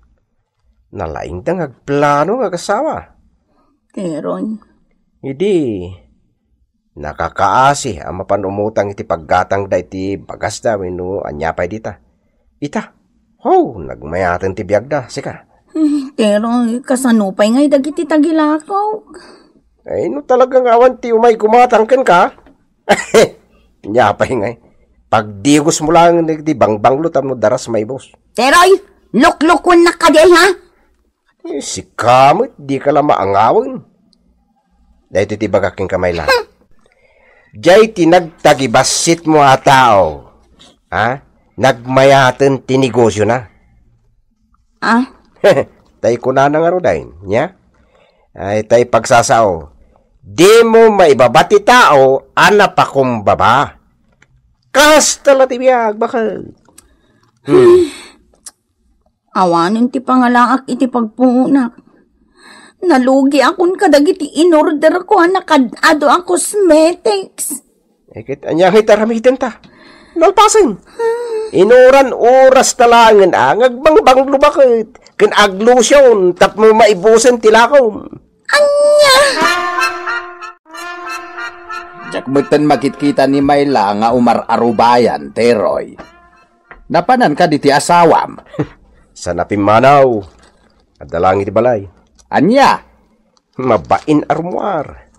Nalaingda nga agplano nga agasawa. Teron. Idi, nakakaasi a mapan umutang iti paggatangda iti bagasda wenno ania pay dita. Ita, ho, nagmayaten ti biagda, sika. Hmm, Teron, kasano pay ngay dagiti tagilakaw? Ay, no talaga nga awan ti umay gumatang kenka, nia pay ngay. Pagdigos mo lang di bangbanglo tapno daras maibus. Teroy, luklukuennak kadi, ha? Eh, sika met, di ka la maangawen. Daytoy ti bagak kenka, Mayla. Jay ti nagtagibassitmo a tao, ha? Nagmayaten ti negosiona. Ah? Tay kunana ngaruden, nia? Ay, tay pagsasao. Dimo maibaba ti tao a napakumbaba. Kasta la ti biag, baket. Hmm. Awanen ti pangalaak iti pagpuonak. Nalugiakon kadagiti inorderko a nakad-ado a cosmetics. Eh, ket ania ngay ti aramidenta? Nalpasen. Inuran oras ta laengen a nga agbangbanglo baket ken aglotion tapno maibusen ti lakom. Ania? Diak metten makitkita ni Mayla nga umar-arubayan, Teroy. Napanan kadi ti asawam? Saan a pimmanaw. Adda laeng iti balay. Ania? Mabain a rummuar.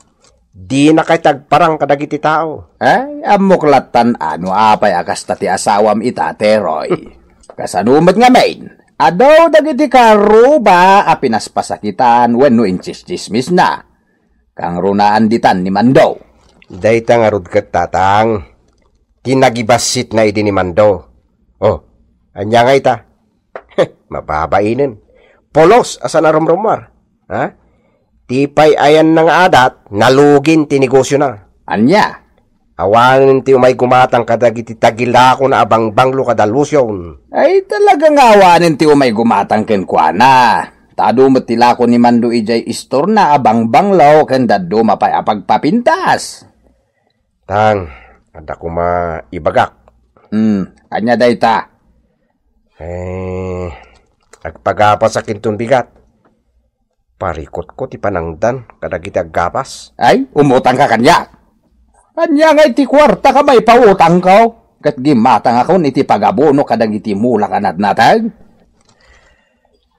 Dina kay tagparang kadagiti tao. Ay, ammok lattan a no apay a kasta ti asawam ita, Teroy. Kasano met ngamin? Adu dagiti karuba a pinaspasakitan wenno intsistsismisna. Kangrunaan ditan ni Mando. Dayta ngarud ket, Tatang, ti nagibassitna idi ni Mando. Oh, ania ngay ita? Mababainen. Pulos a saan a rumrummuar. Ha? Ti pay ayanna nga adat, nalugin ti negosiona. Ania? Awanen ti umay gumatang kadagiti tagilakona a bangbanglo kada lotion. Ay, talaga nga awanen ti umay gumatang kenkuana. Ta adu met ti lako ni Mando idiay istorna a bangbanglo ken dadduma pay a pagpapintas. Tang, adda koma ibagak. Hmm, ania dayta? Eh, agpagapasak inton bigat. Parikutko ti panangdan kadagiti aggapas. Ay, umutangka kaniak. Ania ngay ti kuarta ka maipautangko? Ket gimatangakon iti pagabono kadagiti mulak a natnateng.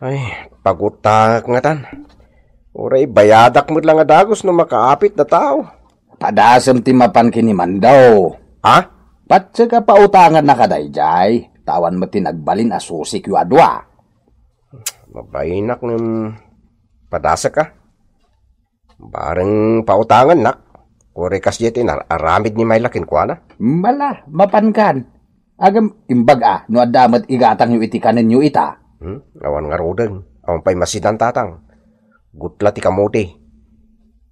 Ay, pagutangak ngatan. Uray bayadak met la nga dagus no makaapit da tao. Padasem ti mapan ken ni Mando. Ha? Patsek a pautanganna kadaydiay, ta awan met ti nagbalin a susikyo a dua. Mabainak ngem padasek a. Bareng pautangannak, uray kasdiay ti nar-aramid ni Mayla kenkuana. Mala, mapankan. Agem, imbag a, no adda met igatangyo iti kanenyo ita. Hmm? Awan ngaruden. Awan pay masidan, Tatang. Gutla ti kamote.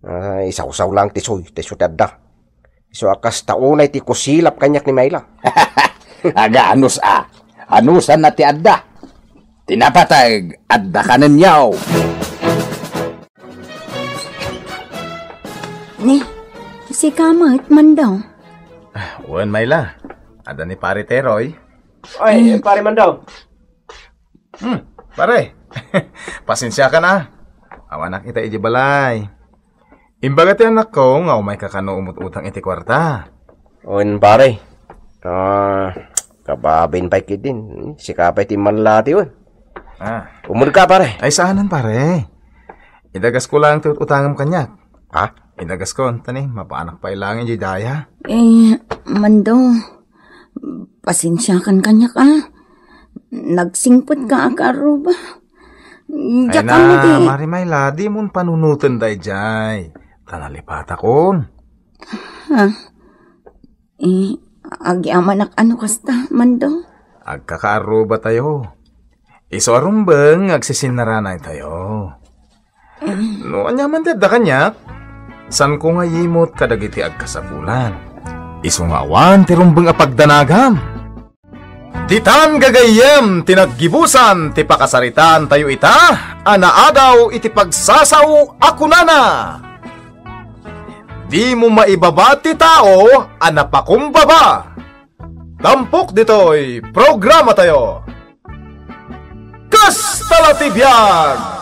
Ah, isawsaw lang ti soy, ti soy ti adda. Isu a kasta unay ti kusilap kaniak ni Mayla. Aga, anus a. Anusanna ti adda. Ti napateg, adda kanenyo. Ni, sika met, Mando. Ah, wen, Mayla. Adda ni Pare Teroy. Ay, Pare Mando. Hmm, pare. Pasensiakan a. Awanak ita idiay balay. Imbaga ti anakko nga umayka kano umut-utang iti kuarta. Wen, pare. Ah, kababain pay ketdin. Sika pay ti mallati, wen. Ah. Umulka, pare. Ay, saanen, pare. Idagasko lang ti ut-utangem kaniak. Ha? Idagasko, anta ni, mapaanak pay laeng idiay daya. Eh, Mando, pasensiakan kaniak a. Nagsingpetka a karuba. Ay diak ammo na, ti Mare Mayla, dimon panunoten daydiay. Ta nalipatakon. Ha? Eh, agyamanak a no kasta, Mando? Agkakaarrubatayo. Isu a rumbeng nga agsisinnaranaytayo. No ania man ti adda kaniak, saanko nga yimot kadagiti agkasapulan. Isu nga awan ti rumbeng a pagdanagam. Ditan gagayyem ti naggibusan ti pakasaritaantayo ita a naadaw iti pagsasao a kunana, "Dimo maibaba ti tao a napakumbaba." Tampok ditoy programatayo. Hasta la ti biag!